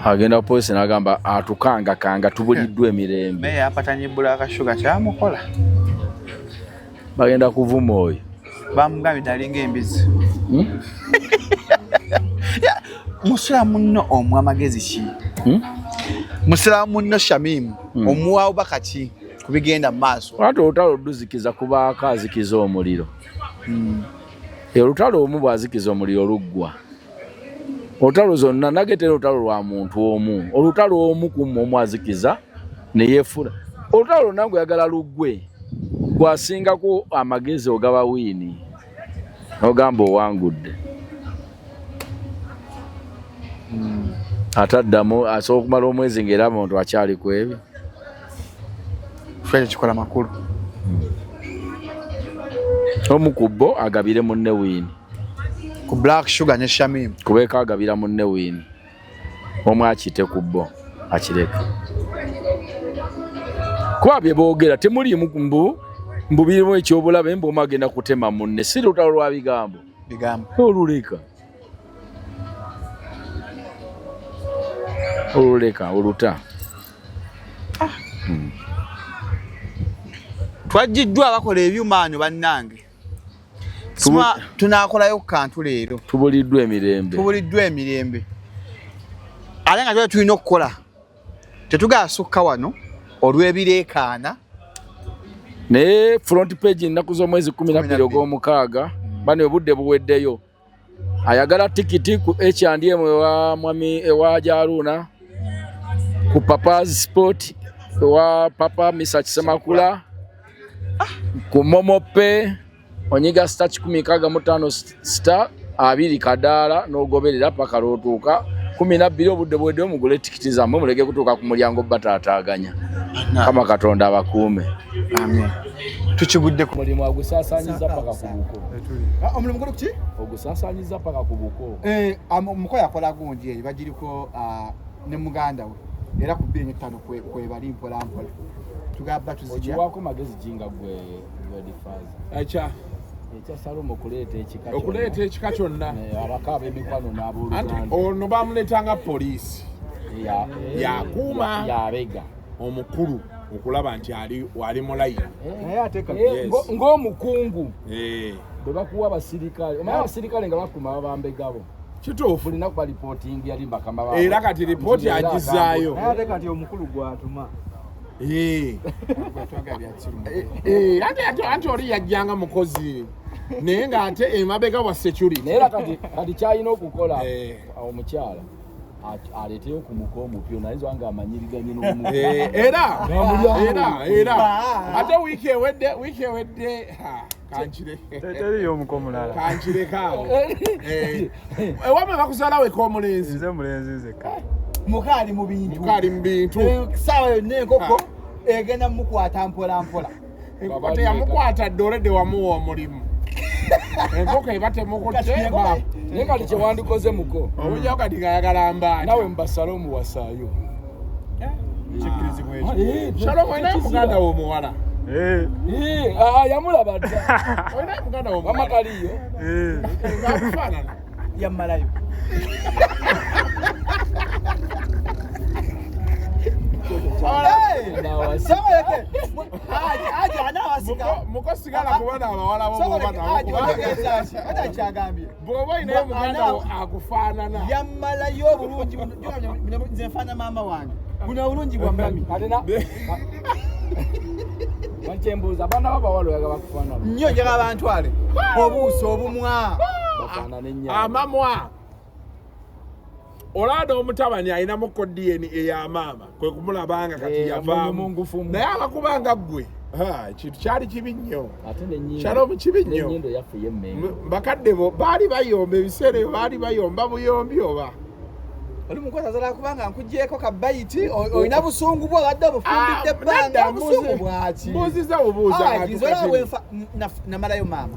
Agenda ku poliisi n'agamba atukangakanga tubuliddwa emirembe. Meeya apatanye Black Sugar kyamukola. Bagenda kuvuma oyo. Bamugambye nalinga embizzi. Musiraamu munno omuwa amagezi ki? Musiraamu munno Shamim omuwa obubaka ki ku bigenda mu maaso? Ate olutalo luzikiza kubaako azikiza omuliro. Olutalo omu bw'azikiza omuliro luggwa. Olutalo zonna nagetera olutalo lwa muntu omu. Olutalo omu ku mmwe omu azikiza ne yeefula. Olutalo lwonna gweyagala luggwe gwasingako amagezi ogaba wiini n'ogamba owangudde. Ate addamu asobola okumala omwezi ng'era omuntu akyali ku ebyo. Ffe kikola makulu. Omu ku bo agabire munne wiini. Ku Black Sugar ne Shamim. Kubeeko agabira munne wiini. Omu akite ku bo akireke. Kuba bye boogera temuliimu mbu birimu ekyobulabe mbu omu agenda kutema munne. Si lutalo lwa bigambo. Bigambo. Oluleka. Oluleka oluta. Twajjiddwa abakola ebyuma ano bannange. Tunaakolayo ku kantu leero. Tubuliddwa emirembe. Tubuliddwa emirembe. Ate nga tulina okukola. Tetugaasukka wano olw'ebireekaana. Naye front page ennaku z'omwezi 12 ogw'omukaaga bano obudde buweddeyo. Ayagala tikiti ku H&M ewa mwami ewa Jaruna, ku Papa's Sport ewa Papa Misa Kisemakula, ku Momo Pay onyiga star 165 star 2 kadaala n'ogoberera paka lw'otuuka 12 obudde buweddeyo mugule tikiti zammwe muleke kutuuka ku mulyango bataataaganya. Kama Katonda abakuume. Amen. Tukigudde ku mulimu agusaasaanyiza paka ku buko. Omulimu guli kuki? Ogusaasaanyiza paka ku buko. Omuko yakola gundi eyo bagiriko ne muganda we era ku 25 kwebali mpola mpola. Tugamba tuzijja. Okiwaako magezi jinga gwe difaza. Ekya Ekya Salomo okuleeta ekika kyonna. Okuleeta ekika kyonna. Abaka ab'emikwano n'abooluganda. Anti ono bamuleetanga poliisi. Yakuuma. Yabega. Omukulu okulaba nti ali mu layini. Ng'omukungu. Bwe bakuwa abasirikale. Omanyi abasirikale nga bakuuma babambegabo. Kituufu. Bulina kuba ripootingi yali bakama baabwe. Era kati ripooti Nti leero agizaayo. Naye ate kati omukulu gwatuma. Eh. Eh, ate oli yajjanga mukozi naye ng'ate emabega wa security. Naye era kati kyalina okukola Eh. omukyala aleeteyo ku muko omupya ono ayinza nga amanyiriganye n'omuko. Eh, era N'amulya. era ate wiiki ewedde ha, kankire Teriyo omuko omulala. kankireka awo. Eh, ewamwe bakuzaala weka omulenzi. Nze mulenzi nzekka. Mukaali mu bintu. Mukaali mu bintu. Saawa yonna enkoko egenda mukwata mpola mpola. Enkoko teyamukwata dda olwedde wamuwa omulimu. Enkoko eba temukutte. Naye kati kyewandikoze muko. Obujjawo kati ng'ayagala mbaata. Nawe mubasale omuwasaayo. Kikkirizibwa ekyo. Shalom, olinayo muganda wo omuwala? Yamulaba dda. Olinayo muganda wo omuwala? Wamma kaliyo. Ng'akufaanana. Yammalayo. Muko sigala kuba n'abawala bo bw'oba nabo. Bw'oba olinayo muganda wo akufaanana. Yammalayo obulungi buno. Nze nfaana maama wange. Buno obulungi bwa mami. Kyembuuza abaana b'abawala oyagala bakufaanana. Nnyo njagala bantwale. Obuuso obumwa. Bafaanana ennyo. Amamwa. Olaba n'omutabani alinamuko DNA eya maama kwe kumulabanga kati yavaamu. Naye abakubanga ggwe. Ekintu kyali kibi nnyo. Ate n'ennyindo. Shalom kibi nnyo. N'ennyindo yaffe y'emmengo. Bakadde bo baali bayomba ebiseera ebyo baali bayomba buyombi oba. Oli mukozi azala kubanga nkugyeko kabayiti olina busungu bwo obadde obufumbidde ebbanga obusungu bwaki? Mbuuzizza bubuuza Ah, nze olaba bwe nfa namalayo maama.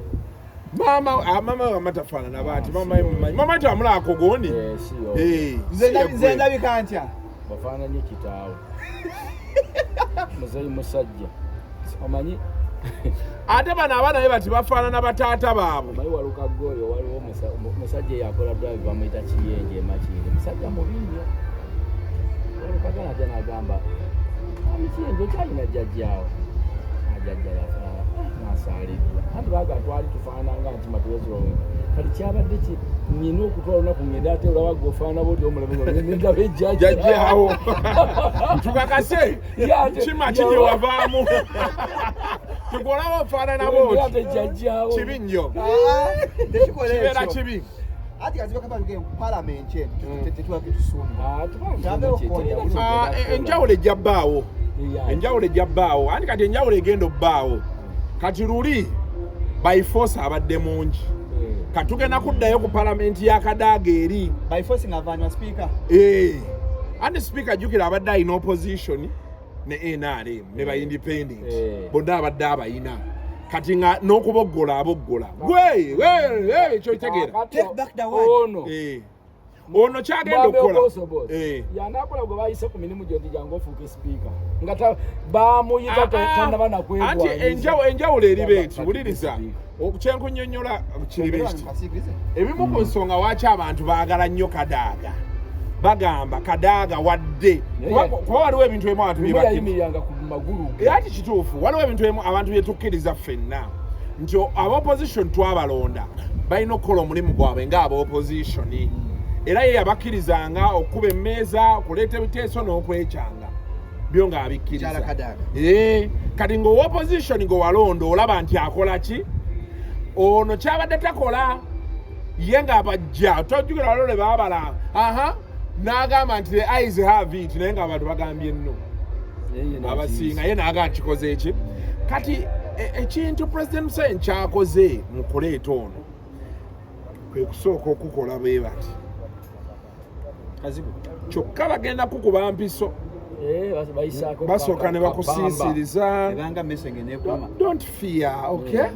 Maama maama we amatafaanana baati maama we mumanyi. Maama we tewamulaba kogooni. Nze ndabika ntya? Bafaananye kitaawe. Muzeeyi musajja. Omanyi ate bano abaana be bati bafaanana bataata baabwe. Omanyi Walukagga oyo waliwo omusajja eyakola drive bamuyita Kiyenje e Makindye. Musajja mubi nnyo. Walukagga najja n'agamba, Mwami Kiyenje okyalina jjajjaawo? Jjajja yafa n'asaaliddwa. Anti baaga twali tufaanana nga nkima tuwezirwa. Kati kyabadde ki nnina okutwala olunaku ngende ate olaba gwe ofaanana bw'otyo omulabe nga ngende ndabe jjajjaawo. Tukakase kima ki gye wavaamu. Tukolaba ofaanana bw'oti. Kibi nnyo. Kibeera kibi. Ati kaziba kapa bige parliament eno tetuba tusuubira. Enjawulo ejja bbaawo. Enjawulo ejja bbaawo. Anti kati enjawulo egenda obbaawo. Kati luli by force abadde mungi. Kati tugenda kuddayo ku palamenti ya Kadaga eri. By force ng'avaanywa speaker. Anti speaker jjukira abadde alina opposition ne NRM ne ba independent. Bonna abadde abayina. Kati nga n'okuboggola aboggola. Gwe ekyo kitegeera. Take back the word. Ono. Ono kyagenda okukola. Yanakola gwe bayise ku mirimu gyo nti jangu ofuuke sipiika. Nga bamuyita tannaba na kwegwanyiza. Anti enjawulo eriba eti wuliriza. Kyenkunnyonnyola kiriba ekiti. Ebimu ku nsonga waaki abantu baagala nnyo Kadaga. Bagamba Kadaga wadde. Kuba waliwo ebintu ebimu abantu bye bakkiriza. Ku magulu. Era ti kituufu waliwo ebintu ebimu abantu bye tukkiriza ffenna. Nti ab'opposition twabalonda balina okukola omulimu gwabwe ng'ab'opposition. Era ye yabakkirizanga okukuba emmeeza, okuleeta ebiteeso n'okwekyanga. Byo ng'abikkiriza. Kati ng'ow'opposition gwe walonda olaba nti akola ki? Ono kyabadde takola ye ng'abajja tojjukira waliwo lwe baabala aha n'agamba nti the eyes have it naye ng'abantu bagambye nno abasinga ye n'agamba kikoze eki. Kati ekintu President Museveni kyakoze mu kuleeta ono kwe kusooka okukola bwe bati kyokka bagenda kukuba mpiso basooka ne bakusiisiriza. Don't fear, okay?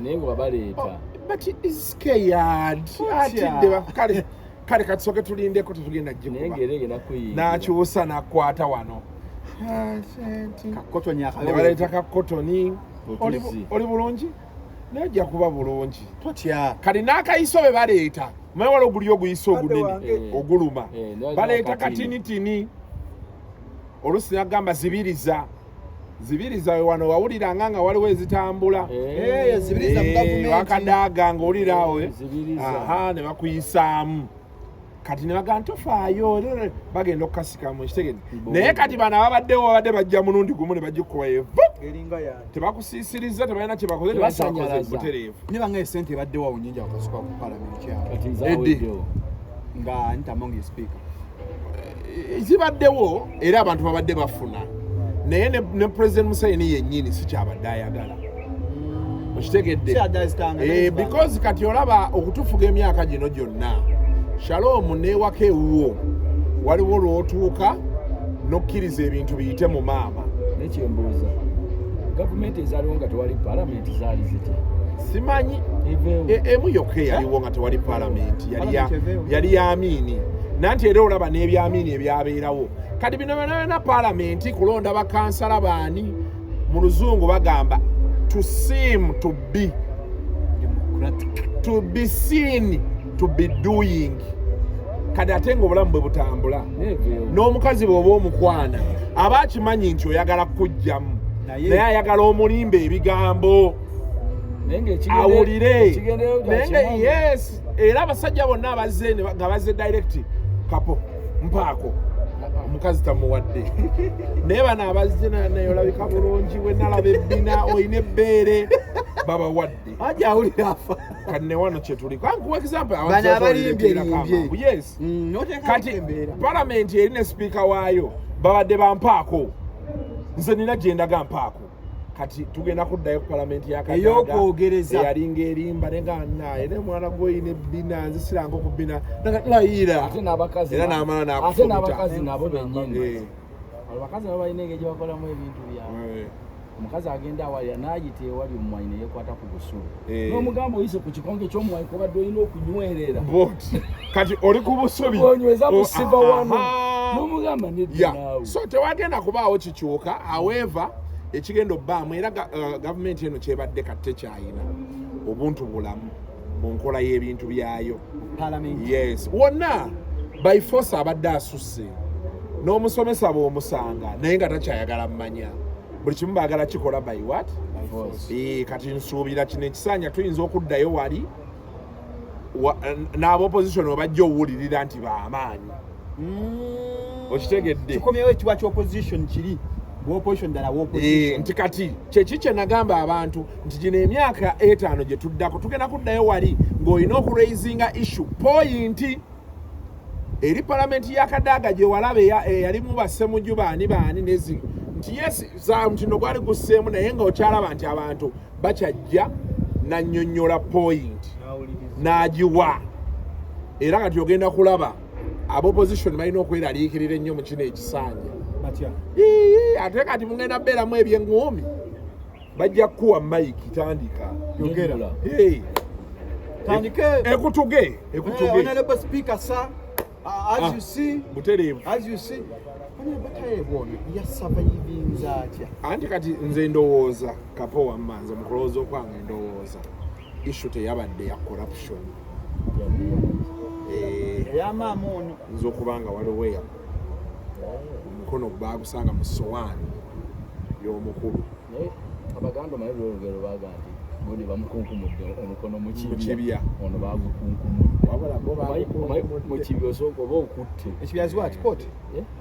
But is scared. Atidde kale kale katusooke tulindeko tetugenda gikuba. N'akyusa n'akwata wano. Ne baleeta kakotoni. Oli bulungi? Naye ojja kuba bulungi. Totya. Kati n'akayiso be baleeta. Omanyi waliwo oguli oguyiso ogunene oguluma. Baleeta katinitini. Oluusi n'agamba zibiriza. Zibiriza we wano wawuliranga nga waliwo ezitambula. Zibiriza mu gavumenti. Wakadaaga ng'owulira awo. Aha, ne bakuyisaamu. Kati ne bagamba tofaayo, bagenda okukasikamu, ekitegedde. Naye kati bano ababaddewo babadde bajja mulundi gumu ne bagikuba evu, Eringa yange. Tebakusiisiriza, tebalina kyebakoze, tebalina kyebakoze. Tebasanyalaza. Butereevu. Niba nga esente ebaddewo awo nyingi akasuka ku palamenti awo. Kati nzaweddewo. Nga Anita Among speaker. Zibaddewo era abantu babadde bafuna, naye ne President Museveni yennyini si kyabadde ayagala, okitegedde? Si adde azitanga, Because kati olaba okutufuga emyaka gino gyonna, Shalom, neewaka ewuwo waliwo lw'otuuka n'okkiriza ebintu biyite mu maama. Nekyembuuza, gavumenti ezaaliwo nga tewali palamenti zaali zitya? Simanyi. Eveewo. Emu yokka eyaliwo nga tewali palamenti Palamenti eveewo. yali ya Amiini. Nanti era olaba n'ebyamiini ebyabeerawo kati bino byona byona palamenti kulonda bakansala baani, mu luzungu bagamba to seem to be Democratic. To be seen to be doing. Kati ate nga obulamu bwe butambula, Neeveewo. n'omukazi bw'oba omukwana aba akimanyi nti oyagala kujjamu, naye ayagala omulimba ebigambo Naye ng'ekigende- awulire. ekigendererwa Naye nga kimanyi. yes, era abasajja bonna abazze nga bazze direct, kapo mpaako omukazi tamuwadde, naye bano abazze naye olabika bulungi, wenalaba ebbina olina ebbeere, babawadde. Ajja awulira afa. Kati ne wano kyetuli, kankuwa example. Bano abalimbye limbye. Yes. Noteekako Kati embeera. palamenti eri ne sipiika waayo babadde bampaako, nze nina gyendaga mpaako. Kati tugenda kuddayo ku palamenti ya Kadaga Ey'okwogereza. eyalinga erimba nenga naye ne mwana gwoyina ebbina, nze siranga okubbina layira. Ate n'abakazi Era n'amala ate n'akufumita. n'abakazi nabo bennyini. Abakazi nabo balina engeri gye bakolamu ebintu byabwe. Omukazi agenda awalira n'ayita ewali omumwanyi neyekwata ku busubi, n'omugamba oyise ku kikonge ky'omwanyi kobadde olina okunywerera. But kati oli ku busubi. Onyweza Oh, busiva wano, aha. n'omugamba nedda naawe. So tewagenda kubaawo kikyuka. However, ekigenda obbaamu era gavumenti eno kyebadde kati tekyayina obuntu bulamu mu nkola y'ebintu byayo. Palamenti. Yes, wonna by force abadde asusse n'omusomesa bw'omusanga naye nga takyayagala mmanya, buli kimu baagala kikola by what? Force. Kati nsuubira kino ekisanja tuyinza okuddayo wali n'abopposition we bajja owulirira nti b'amaanyi, okitegedde? Kikomyewo ekiwa ky'opposition kiri bwopposition ddala bwopposition. Nti kati kyeki kye nagamba abantu nti gino emyaka 5 gye tuddako tugenda kuddayo wali ng'olina okuraisinga issue point eri palamenti ya Kadaga gye walaba eyalimu bassemuju baani baani nezi nti yes za nti no gwali gusseemu, naye nga okyalaba nti abantu bakyajja nannyonnyola point n'agiwa. Era kati ogenda kulaba abopposition balina okweraliikirira ennyo mu kino ekisanja. Batya? Ii, ate kati mugenda beeramu ebyeŋŋoomi, bajja kukuwa mayiki, tandika. Yogera. Hey, Tandike. Ekutuge. Ekutuge. Honorable Speaker, sir, as Ah. you see, Butereevu. as you see, Honorable Tayebwa ono yasurvivinze atya? Anti kati nze ndowooza, kapo wamma, nze mu kulowooza okwange ndowooza issue teyabadde ya corruption. Eyamaama ono. Nze okuba nga waliwo eya omukono bagusanga mu sowaani y'omukulu. Naye abaganda omanyi lwolugero baga nti gundi bamukunkumudde omukono mu Mu kibya, kibya. ono bagukunkumudde. Wabula bo Omanyi mu kibya osooka oba okutte Ekibya ziwati pot.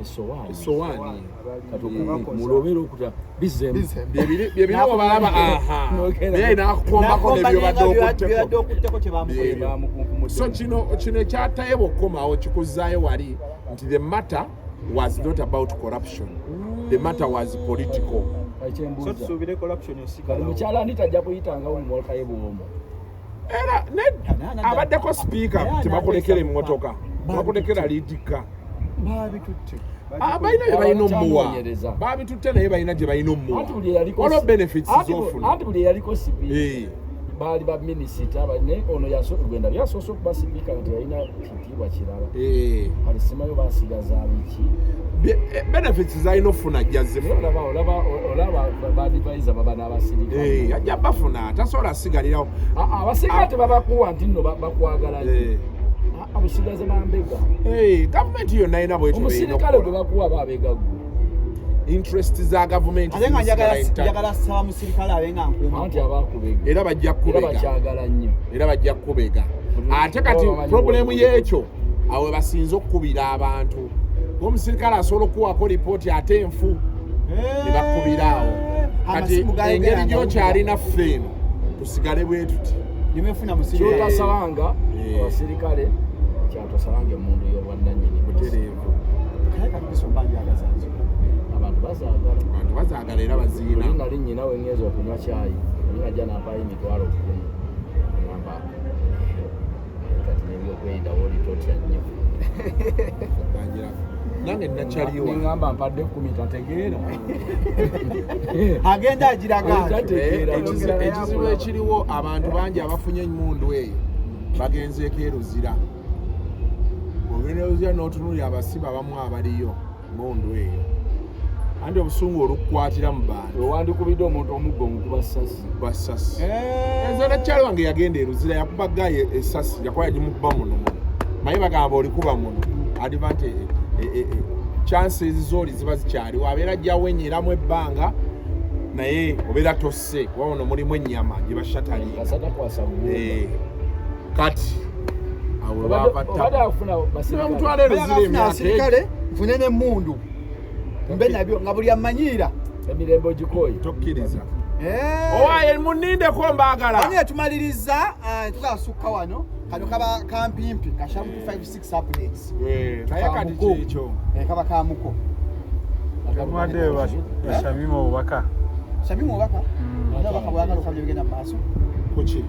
Esowaani. Esowaani. Kati okunkumula obeera okuta bizeemu. Byebiri obalaba, aha, naye nakukombako nebyobadde Byobadde okutteko. okutteko kye bamukoze. Byebyo. Bamukunkumudde. So kino ekyatayebwa okukomawo kikuzaayo wali nti the matter was not about corruption, the matter was political. So Ekyembuuza, tusuubire corruption kati osigalawo. mukyala ani tajja kuyitangawo mu mwalkayebwa omwo? Era nedda, abaddeko sipiika tebakulekera emmotoka, tebakulekera liitika. Babitutte. Balina bye balina omuwa. Abakyanonyereza. Babitutte, naye balina gye balina omuwa. Anti buli eyaliko Waliwo benefits z'ofuna. Anti buli eyaliko sipiika baali baminisita, naye ono gwenda byasoose okuba sipiika nga teyalina kitiibwa kirala. Kati simanyi basigaza biki. Benefits zalina okufuna ajja Naye zifuna. olaba baadivaiza baba n'abasirikale. Ajja bafuna, tasobola sigalirawo. Abasirikale tebabakuwa nti nno bakwagala nnyo. Abusigaze bambega. Gavumenti yonna erina bwetyo bw'erina Omusirikale gwe okukola. bakuwa baabega ggwe. Interest za gavumenti Ate nga zisigala intact. njagala ssaba musirikale abe nga nkuuma. Anti abakubega. Era bajja Era kubega. bakyagala nnyo. Era bajja kubega. Ate kati Oba bamanyi problemu bw'oli. y'ekyo Awo we basinze okukubira abantu. Omusirikale asobola okukuwako lipooti ate enfu ne bakubira awo. Kati Amasimu gayogera engeri nga gyokyalina ffe eno tusigale bwe tuti. Nimefuna musirikale. Kyotasalanga Eh. abasirikale, kyatosalanga emundu y'obwannannyini. Butereevu. Kaye kati mba njagaza nzo. Abantu bazaagala. Abantu bazaagala era baziina. Oli nali nnyina we ngenza okunywa caayi, oli najja nampaayo 100,000, ngamba kati n'ebyokwerinda wooli totya nnyo. Bangira. Nange nakyaliwa. Neŋŋamba mpadde 10 tategeera. Agenda agiraga Oli tategeera. Ekizibu ekiriwo, abantu bangi abafunye emundu eyo bagenzeeko eruzira. Ogenda eruzira n'otunuulira abasibe abamu abaliyo mundu eyo, anti obusungu olukukwatira mu bantu. Wewandikubidde omuntu omuggo omukuba ssasi. Basasi. Enze nakyali wange yagenda eruzira yakuba gaye esasi, yakuba yagimukuba muno muno, maye bagamba olikuba muno advantage, chances zooli ziba zikyaliwo, abeera ajja wenyeramu ebbanga, naye obeera tosse kuba muno mulimu ennyama gye bashataliira. Kasatakwasa ggumba. Kati awo Obadde afuna basirikale. bamutwala eruzira emyaka egyo. Asirikale nfune n'emmundu mbe nabyo nga buli amanyiira. Emirembe ogikooye. Tokkiriza. Owaye munindeko mbaagala. Ani etumaliriza tukasukka wano kano kaba kampimpi kashamu 256 updates. Naye kati Kamuko. kyekyo. Kaba kamuko. Temuwadde Bashamimu obubaka. Shamimu obubaka. Obubaka bwagala okabye bigenda mu maaso. Kuki?